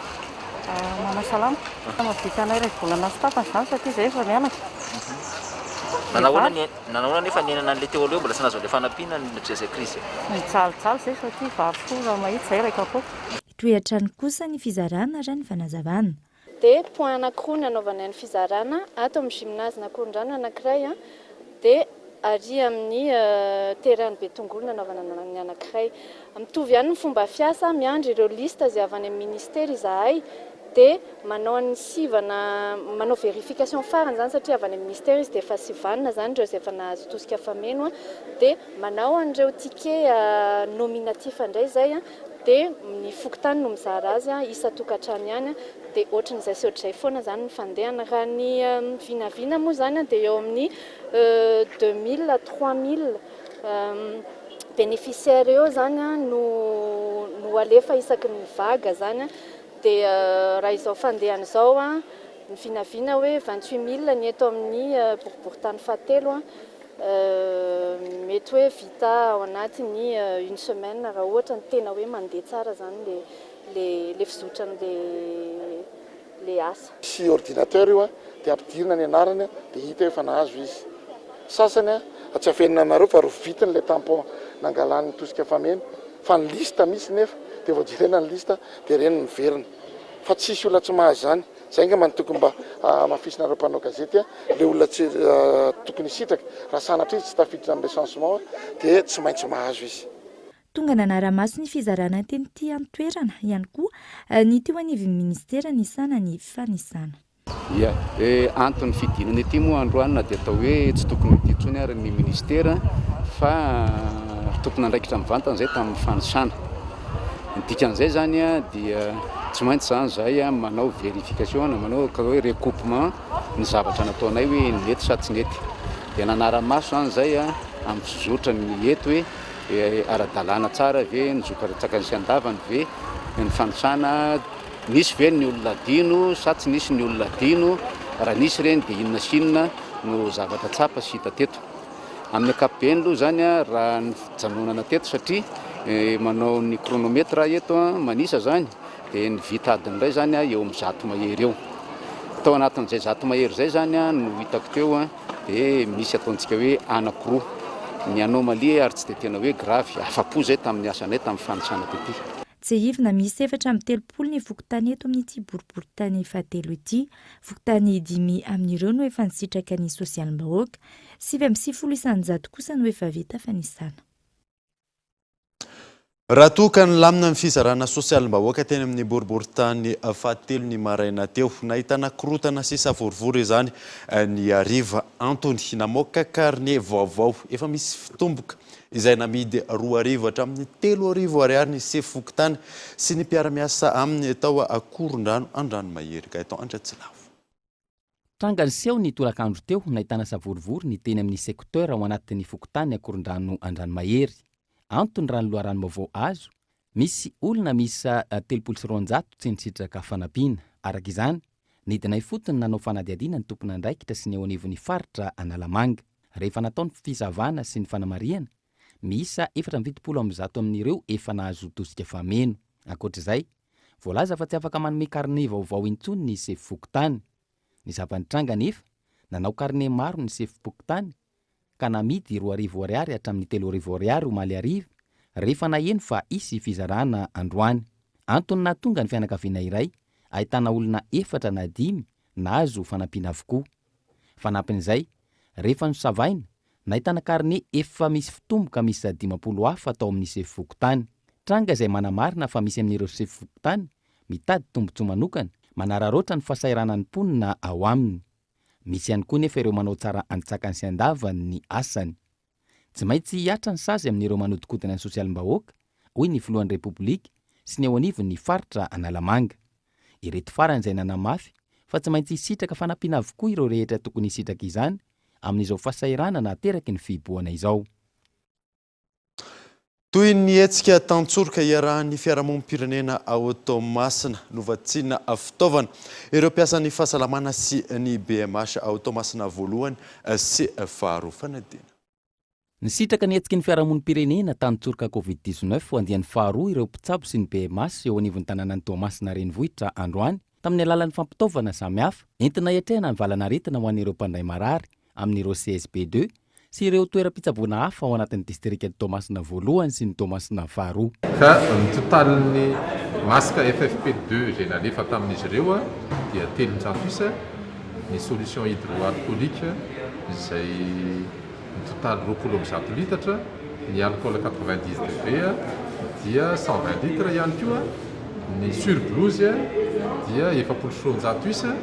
Manao salama. Mahavita anay iray volana sy tapany izany satria izay efa mianaka. Nanahoana ny Nanahoana anefa niainana an'ilay teo aloha hoe mbola tsy nahazo an'ilay fanampiana nandritra izay krizy izay? Nijalijaly izay satria vary fo raha mahita izay iray kapoaka. Hitohy hatrany kosa ny fizarana raha ny fanazavana. Dia point anankiroa ny anaovanay ny fizarana, ato amin'ny gymnase Ankorondrano ny anankiray dia ary amin'ny terrain ny Betongolo ny anaovana ny anankiray. Mitovy ihany ny fomba fiasa, miandry ireo liste izay avy any amin'ny ministera izahay dia manao ny sivana, manao vérification farany izany satria avy any amin'ny ministera izy dia efa sivanina izany ireo izay efa nahazo tosika fameno dia manao an'ireo ticket nominatif indray izay dia ny fokontany no mizara azy isan-tokantrano ihany dia ohatran'izay sy ohatr'izay foana izany ny fandehany. Raha ny vinavina moa izany dia eo amin'ny 2000 à 3000 bénéficiaires eo izany no no alefa isaky ny vague izany Dia raha izao fandehany izao, ny vinavina hoe 28 mille ny eto amin'ny boriborintany fahatelo, mety hoe vita ao anatin'ny une semaine raha ohatra ny tena hoe mandeha tsara izany le le fizotran'le le asa. Misy ordinateur io dia ampidirina ny anarany dia hita hoe efa nahazo izy. Sasany tsy afenina anareo fa rovitiny ilay tampon nangalany ny tosika fameno fa ny liste misy nefa dia vao jerena ny liste dia ireny miverina. Fa tsisy olona tsy mahazo izany. Izay angamba no tokony mba hamafisinareo mpanao gazety ilay olona tsy tokony hisitraka raha sanatria izy tsy tafiditra amin'ny recensement dia tsy maintsy mahazo izy. Tonga nanara-maso ny fizarana teny ity an-toerana ihany koa ny teo anivon'ny minisitera nisahana ny fanisana. Ia, anton'ny fidinana ety moa androany na dia atao hoe tsy tokony ho ety intsony ary ny minisitera fa tompon'andraikitra mivantana izay tamin'ny fanisana. Ny dikan'izay izany dia tsy maintsy izany izahay manao vérification na manao atao hoe recoupement ny zavatra nataonay hoe nety sa tsy nety. Dia nanara-maso izany izahay amin'ny fizotran'ny eto hoe Ara-dalàna tsara ve ny zoky ara-tsakany sy an-davany ve ny fanisana? Nisy ve ny olona adino sa tsy nisy ny olona adino? Raha nisy ireny dia inona sy inona no zavatra tsapa sy hita teto? Amin'ny ankapobeny aloha izany raha ny fijanonana teto satria manao ny chronomètre aho eto manisa izany dia ny vita adiny iray izany eo amin'ny 100 mahery eo. Tao anatin'izay 100 mahery izay izany no hitako teo. Dia misy ataontsika hoe anankiroa ny anomalie ary tsy dia tena hoe grave. Afa-po izay tamin'ny asanay tamin'ny fanisana tety. Tsiahivina, miisa 34 ny fokontany eto amin'ity boriborintany fahatelo ity. Fokontany dimy amin'ireo no efa nisitraka ny sosialim-bahoaka. 99% kosa no efa vita fanisana. Raha toa ka nilamina ny fizarana sosialim-bahoaka teny amin'ny boriborintany fahatelo ny maraina teo, nahitana korontana sy savorovoro izany ny hariva. Antony, namoaka karne vaovao efa misy fitomboka izay namidy 2000 hatramin'ny 3000 ariary ny sefo fokontany sy ny mpiara-miasa aminy tao Akorondrano Andranomahery. Gaëtan Andriatsilavo. Tranga niseho ny tolakandro teo, nahitana savorovoro ny teny amin'ny secteur ao anatin'ny fokontany Akorondrano Andranomahery. Antony raha ny loharanom-baovao azo, misy olona miisa 230 tsy nisitraka fanampiana. Araka izany, nidina ifotony nanao fanadihadiana ny tompon'andraikitra sy ny eo anivon'ny faritra Analamanga. Rehefa natao ny fisavana sy ny fanamarihana, miisa 174 amin'ireo efa nahazo tosika fameno. Ankoatra izay, Voalaza fa tsy afaka manome karne vaovao intsony ny sefo fokontany. Ny zava-nitranga anefa, nanao karne maro ny sefom-pokontany ka namidy 2000 ariary hatramin'ny 3000 ariary omaly hariva rehefa naheno fa hisy fizarana androany. Antony nahatonga ny fianakaviana iray ahitana olona efatra na dimy nahazo fanampiana avokoa. Fanampin'izay, rehefa nosavaina, Nahitana karne efa misy fitomboka miisa 50 hafa tao amin'ny sefo fokontany. Tranga izay manamarina fa misy amin'ireo sefo fokontany mitady tombontsoa manokana, manararaotra ny fahasahiranan'ny mponina ao aminy. Misy ihany koa nefa ireo manao tsara an-tsakany sy an-davany ny asany. Tsy maintsy hihatra ny sazy amin'ireo manodinkodina ny sosialim-bahoaka, hoy ny filohan'ny Repoblika sy ny eo anivon'ny faritra Analamanga. Ireto farany izay nanamafy fa tsy maintsy hisitraka fanampiana avokoa ireo rehetra tokony hisitraka izany amin'izao fahasahiranana ateraky ny fihibohana izao. Toy ny hetsika tantsoroka iarahan'ny fiarahamonim-pirenena ao Toamasina, novatsiana fitaovana ireo mpiasan'ny fahasalamana sy ny BMH ao Toamasina voalohany sy faharoa. Fanadihana. Nisitraka ny hetsiky ny fiarahamonim-pirenena tantsoroka Covid 19 ho andiany faharoa ireo mpitsabo sy ny BMH eo anivon'ny tanànan'i Toamasina renivohitra androany tamin'ny alalan'ny fampitaovana samihafa entina hiatrehana ny valan'aretina ho an'ireo mpandray marary amin'ireo CSB ii sy ireo toeram-pitsaboana hafa ao anatin'ny distrikan'i Toamasina voalohany sy ny Toamasina faharoa. Ka ny totalin'ny masque FFP deux izay nalefa tamin'izy ireo dia 300 isa, ny solution hydroalcoolique izay Mitotaly 120 litatra, ny alcool 90 degré dia 120 litres ihany koa, ny surblouse dia 240 isa,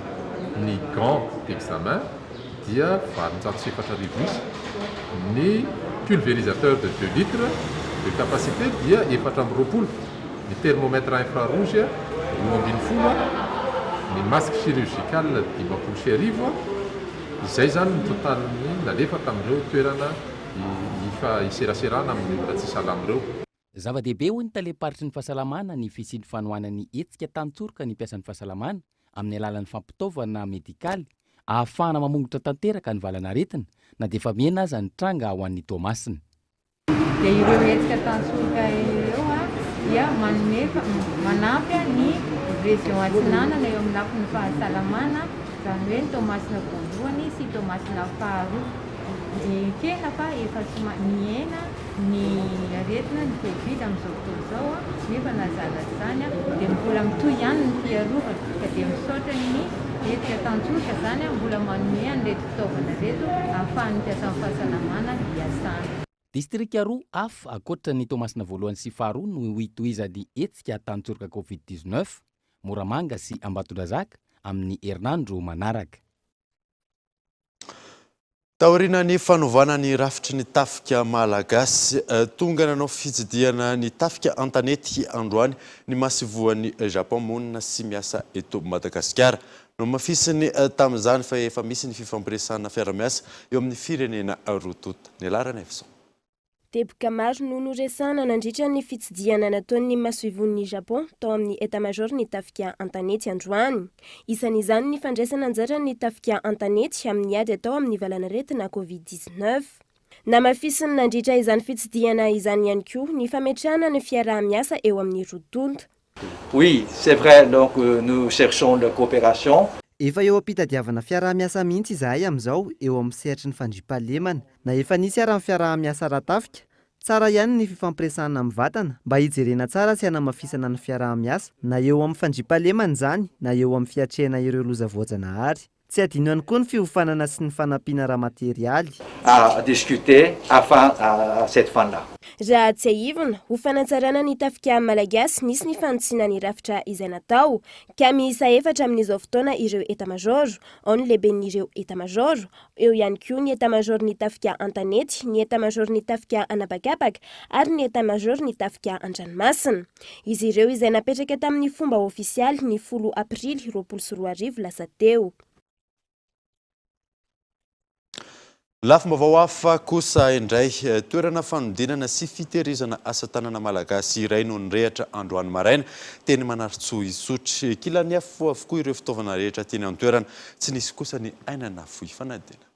ny gants d'examen dia 4800 isa, ny pulvérisateur de deux litres de capacité dia 24, ny thermomètre infrarouge 12, ny masque chirurgical 1050. Izay izany ny totalin'ny nalefa tamin'ireo toerana hiseraserana amin'ny olona tsy salama ireo. Zava-dehibe hoy ny talem-paritry ny fahasalamana ny fisian'ny fanohanan'ny hetsika tantsoroka ny mpiasan'ny fahasalamana amin'ny alalan'ny fampitaovana medikaly ahafahana mamongotra tanteraka ny valan'aretina na dia efa mihena aza ny tranga ho an'ny Toamasina. Dia ireo hetsika tantsoroka ireo dia manome manampy ny région Atsinanana eo amin'ny lafiny fahasalamana, izany hoe ny Toamasina voalohany sy Toamasina faharoa. Ekena fa efa somary mihena ny aretina, ny covid amin'izao fotoana izao, nefa na izany na tsy izany dia mbola mitohy ihany ny fiarovana ka dia misaotra ny hetsika tantsoroka izany mbola manome an'ireto fitaovana ireto ahafahan'ny mpiasan'ny fahasalamana hiasana. Distrika roa hafa ankoatra ny Toamasina voalohany sy faharoa no hitohizan'ny hetsika tantsoroka Covid 19, Moramanga sy Ambatondrazaka, amin'ny herinandro manaraka. Taorian'ny fanovana ny rafitry ny tafika malagasy, tonga nanao fitsidihana ny tafika an-tanety androany ny masoivohon'i Japon monina sy miasa eto Madagasikara. Nohamafisiny tamin'izany fa efa misy ny fifampiresahana fiara-miasa eo amin'ny firenena roa tonta. Ny Laranefison. Teboka maro no noresahana nandritra ny fitsidihana nataon'ny masoivohon'i Japon tao amin'ny Etat-Major-n'ny tafika an-tanety androany. Isan'izany ny fandraisana anjaran'ny tafika an-tanety amin'ny ady atao amin'ny valanaretina Covid 19. Namafisiny nandritra izany fitsidihana izany ihany koa ny fametrahana ny fiaraha-miasa eo amin'ny roa tonta. Oui, c'est vrai, donc nous cherchons la coopération. Efa eo am-pitadiavana fiaraha-miasa mihitsy izahay amin'izao eo amin'ny sehatry ny fandriampahalemana. Na efa nisy ara ny fiaraha-miasa ara-tafika, tsara ihany ny fifampiresahana mivantana mba hijerena tsara sy hanamafisana ny fiaraha-miasa, na eo amin'ny fandriampahalemana izany na eo amin'ny fiatrehana ireo loza voajanahary. Tsy adino ihany koa ny fiofanana sy ny fanampiana ara-materialy. À discuter afin à cette fin là. Raha tsiahivina, ho fanatsarana ny tafika malagasy, nisy ny fanitsiana ny rafitra izay natao, ka miisa efatra amin'izao fotoana ireo Etat-Major, ao ny lehiben'ireo Etat-Major, eo ihany koa ny Etat-Major ny tafika an-tanety, ny Etat-Major ny tafika an'habakabaka ary ny Etat-Major ny tafika an-dranomasina. Izy ireo izay napetraka tamin'ny fomba ofisialy ny folo aprily 2020 lasa teo. Lafim-baovao hafa kosa indray, toerana fanodinana sy fitehirizana asa tanana malagasy iray no nirehatra androany maraina teny Manarintsoa Isotry. Kilan'ny afo avokoa ireo fitaovana rehetra teny an-toerana. Tsy nisy kosa ny aina nafoy. Fanadihadiana.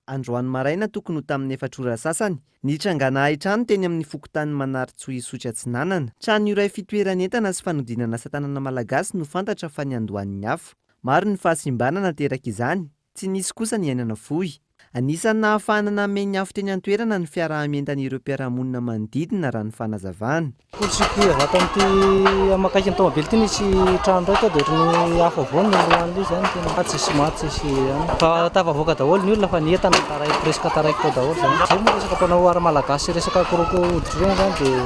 Androany maraina tokony ho tamin'ny efatra ora sasany, nitrangana hain-trano teny amin'ny fokontanin'i Manarintsoa Isotry Atsinanana. Trano iray fitoeran'entana sy fanodinana asa tanana malagasy no fantatra fa niandohan'ny afo. Maro ny fahasimbana nateraka izany, tsy nisy kosa ny aina nafoy. Anisan'ny nahafahana namehy ny afo teny an-toerana ny fiaraha-mientan'ireo mpiara-monina manodidina raha ny fanazavana. Court-circuit avy ato amin'ity amakaiky ny tomobile ity nisy trano iray tao dia ohatran'ny afo avao ny lohan'ilay izy zany tena tsisy maty tsisy an. Fa tafavoaka daholo ny olona fa ny entana taraiky presque taraiky tao daholo zany. Zay moa resaka mpanao art malagasy sy resaka croco hoditra ireny zany dia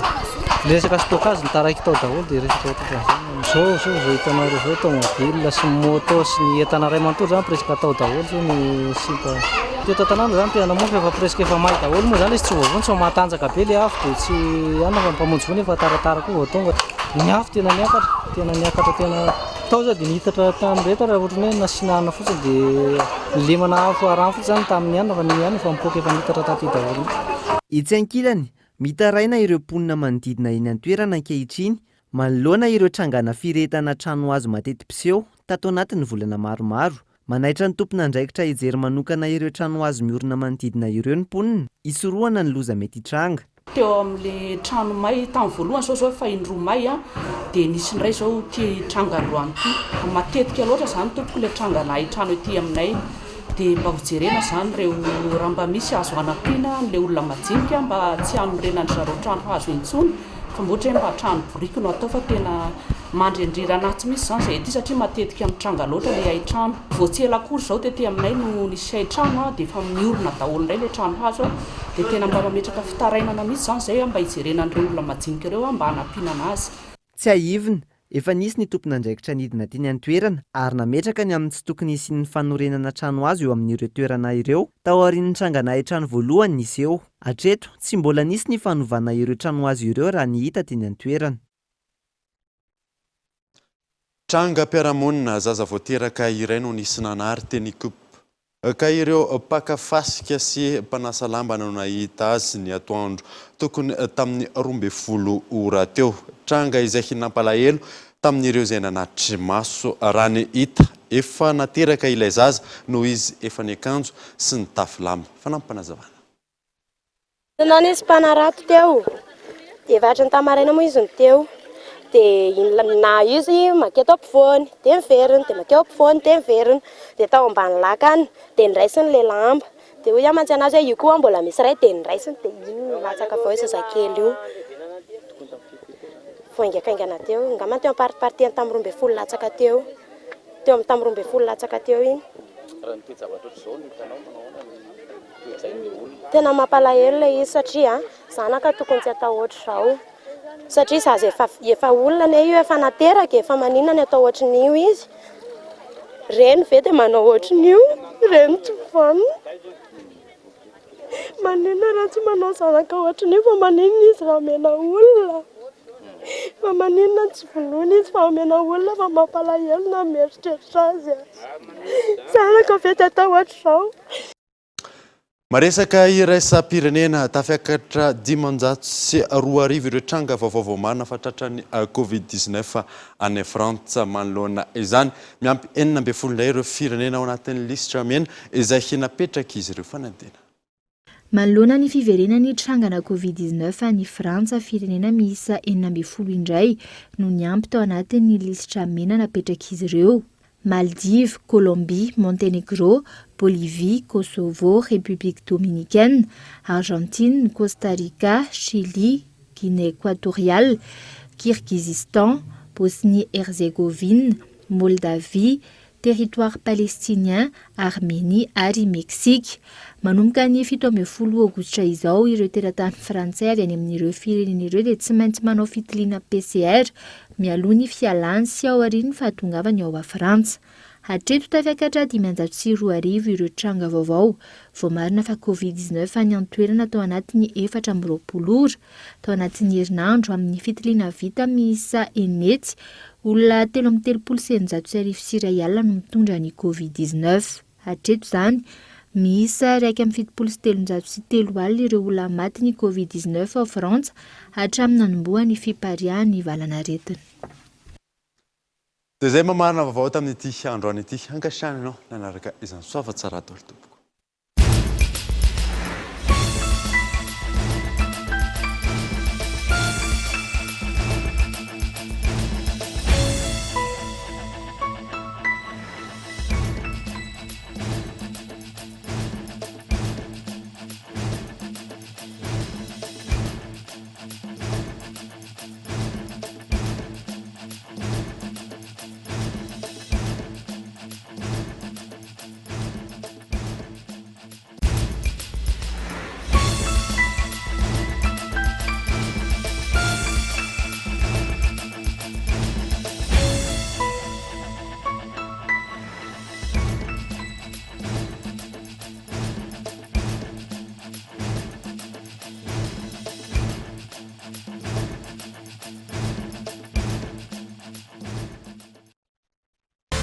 ny resaka stockage ny taraiky tao daholo dia resaka ohatrohatran'izany. Zao zao vao hitanareo zao tomobile sy moto sy ny entana iray manontolo zany presque tao daholo zao no simba. Teto an-tanàna zany tena namono fa efa presque efa may daholo moa zany izy tsy voavonjy fa matanjaka be le afo dia tsy anona fa ny mpamonjy voina efa taratara koa vao tonga. Ny afo tena niakatra, tena niakatra tena tao zao dia nihitatra tamin'ireto ary ohatran'ny hoe nasiana hanina fotsiny dia nilemana afo rano fotsiny zany tamin'ny hanina fa ny hanina efa mipoaka efa nihitatra taty daholo mihitsy. Etsy ankilany, mitaraina ireo mponina manodidina eny an-toerana ankehitriny Manoloana ireo trangana firehetana trano hazo mateti-piseho tato anatin'ny volana maromaro, manaitra ny tompon'andraikitra hijery manokana ireo trano hazo miorina manodidina ireo ny mponina, hisorohana ny loza mety hitranga. Teo amin'ilay trano may tamin'ny voalohany izao izao efa indroa may dia nisy indray izao ity tranga androany ity. Matetika loatra izany tompoko ilay trangana hain-trano ety aminay dia mba hojerena izany ireo raha mba misy azo hanampiana an'ilay olona majinika mba tsy hanorenan-dry zareo trano hazo intsony. Fa mba ohatra hoe mba trano biriky no atao fa tena mandrendrirana atsy mihitsy izany izay ety satria matetika mitranga loatra ilay haintrano. Vao tsy ela akory izao tety aminay no nisy haintrano dia efa miorina daholo indray ilay trano hazo dia tena mba mametraka fitarainana mihitsy izany izay mba hijerena an'ireo olona majinika ireo mba hanampiana anazy. Tsiahivina, efa nisy ny tompon'andraikitra nidina teny an-toerana ary nametraka ny amin'ny tsy tokony hisian'ny fanorenana trano hazo eo amin'ireo toerana ireo taorian'ny trangana haintrano voalohany niseho. Hatreto, tsy mbola nisy ny fanovana ireo tranohazo ireo raha ny hita teny an-toerana. Trangam-piarahamonina, zaza vao teraka iray no nisy nanary teny Ikopa. Ka ireo mpaka fasika sy mpanasa lamba no nahita azy ny atoandro tokony tamin'ny 12 ora teo. Tranga izay nampalahelo tamin'ireo izay nanatri-maso. Raha ny hita, efa nateraka ilay zaza noho izy efa niakanjo sy nitafy lamba. Fanampim-panazavana. Hitanao nisy mpanarato teo. Efa hatry ny tamin'ny maraina moa izy no teo. Dia iny na izy mankeo ampovoany dia miverina, dia mankeo ampovoany dia miverina. Dia tao ambany lakana dia noraisiny ilay lamba. Dia hoy aho mantsy an'azy hoe io koa mbola misy iray dia noraisiny dia iny no latsaka avy eo io zazakely io. Vao haingakaingana teo, angamba teo am-paritiparitiany tamin'ny 12 latsaka teo. Teo amin'ny tamin'ny 12 latsaka teo iny. Raha ny toe-javatra ohatr'izao no hitanao, manao ahoana ny toe-tsain'ny olona? Tena mampalahelo ilay izy satria zanaka tokony tsy atao ohatr'izao. Satria zaza efa efa olona anie io efa nateraka e, fa maninona ny atao ohatrin'io izy? Reny ve dia manao ohatrin'io? Reny tsy vanona. Maninona raha tsy manao zanaka ohatrin'io fa maninona izy raha omena olona? Fa maninona no tsy vonoina izy fa omena olona fa mampalahelo na mieritreritra azy aza. Zanaka ve dia atao ohatr'izao? Maresaka iraisam-pirenena, tafiakatra 2500 ireo tranga vaovao voamarina fa tratran'ny Covid 19 any Frantsa. Manoloana izany, miampy 16 indray ireo firenena ao anatin'ny lisitra mena izay napetrak'izy ireo fanadina. Manoloana ny fiverenan'ny trangana Covid 19 any Frantsa, firenena miisa 16 indray no niampy tao anatin'ny lisitra mena napetrak'izy ireo. Maldives, Colombie, Monténégro, Bolivie, Kosovo, République Dominicaine, Argentine, Costa Rica, Chili, Guinée Équatoriale, Kirghizistan, Bosnie-Herzégovine, Moldavie, Territoire Palestinien, Armenie ary Meksika. Manomboka ny 17 aogositra izao, ireo teratany frantsay avy any amin'ireo firenena ireo dia tsy maintsy manao fitiliana PCR mialoha ny fialany sy aorian'ny fahatongavany ao Frantsa. Hatreto tafiakatra 2500 ireo tranga vaovao voamarina fa Covid 19 any an-toerana tao anatin'ny 24 ora tao anatin'ny herinandro amin'ny fitiliana vita miisa 600 olona 1633 no mitondra ny Covid 19. Hatreto izany, miisa 371 ireo olona maty ny Covid 19 ao Frantsa hatramin'ny nanombohan'ny fipariahan'ny valanaretina. Dia izay mamarana vaovao tamin'ity androany ity. Ankasitrahana anao nanaraka izany. Soava tsara daholo tompoko.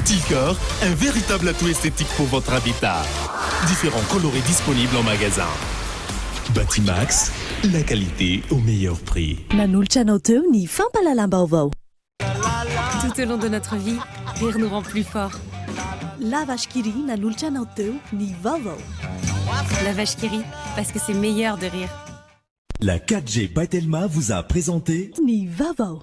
Ticor, un véritable atout esthétique pour votre habitat. Différents coloris disponibles en magasin. Batimax, la qualité au meilleur prix. Nanolotra anao teo ny fampahalalam-baovao. Tout au long de notre vie, rire nous rend plus forts. La Vache qui rit nanolotra anao teo ny vaovao. La Vache qui rit, parce que c'est meilleur de rire. La 4G by Telma vous a présenté Ny vaovao.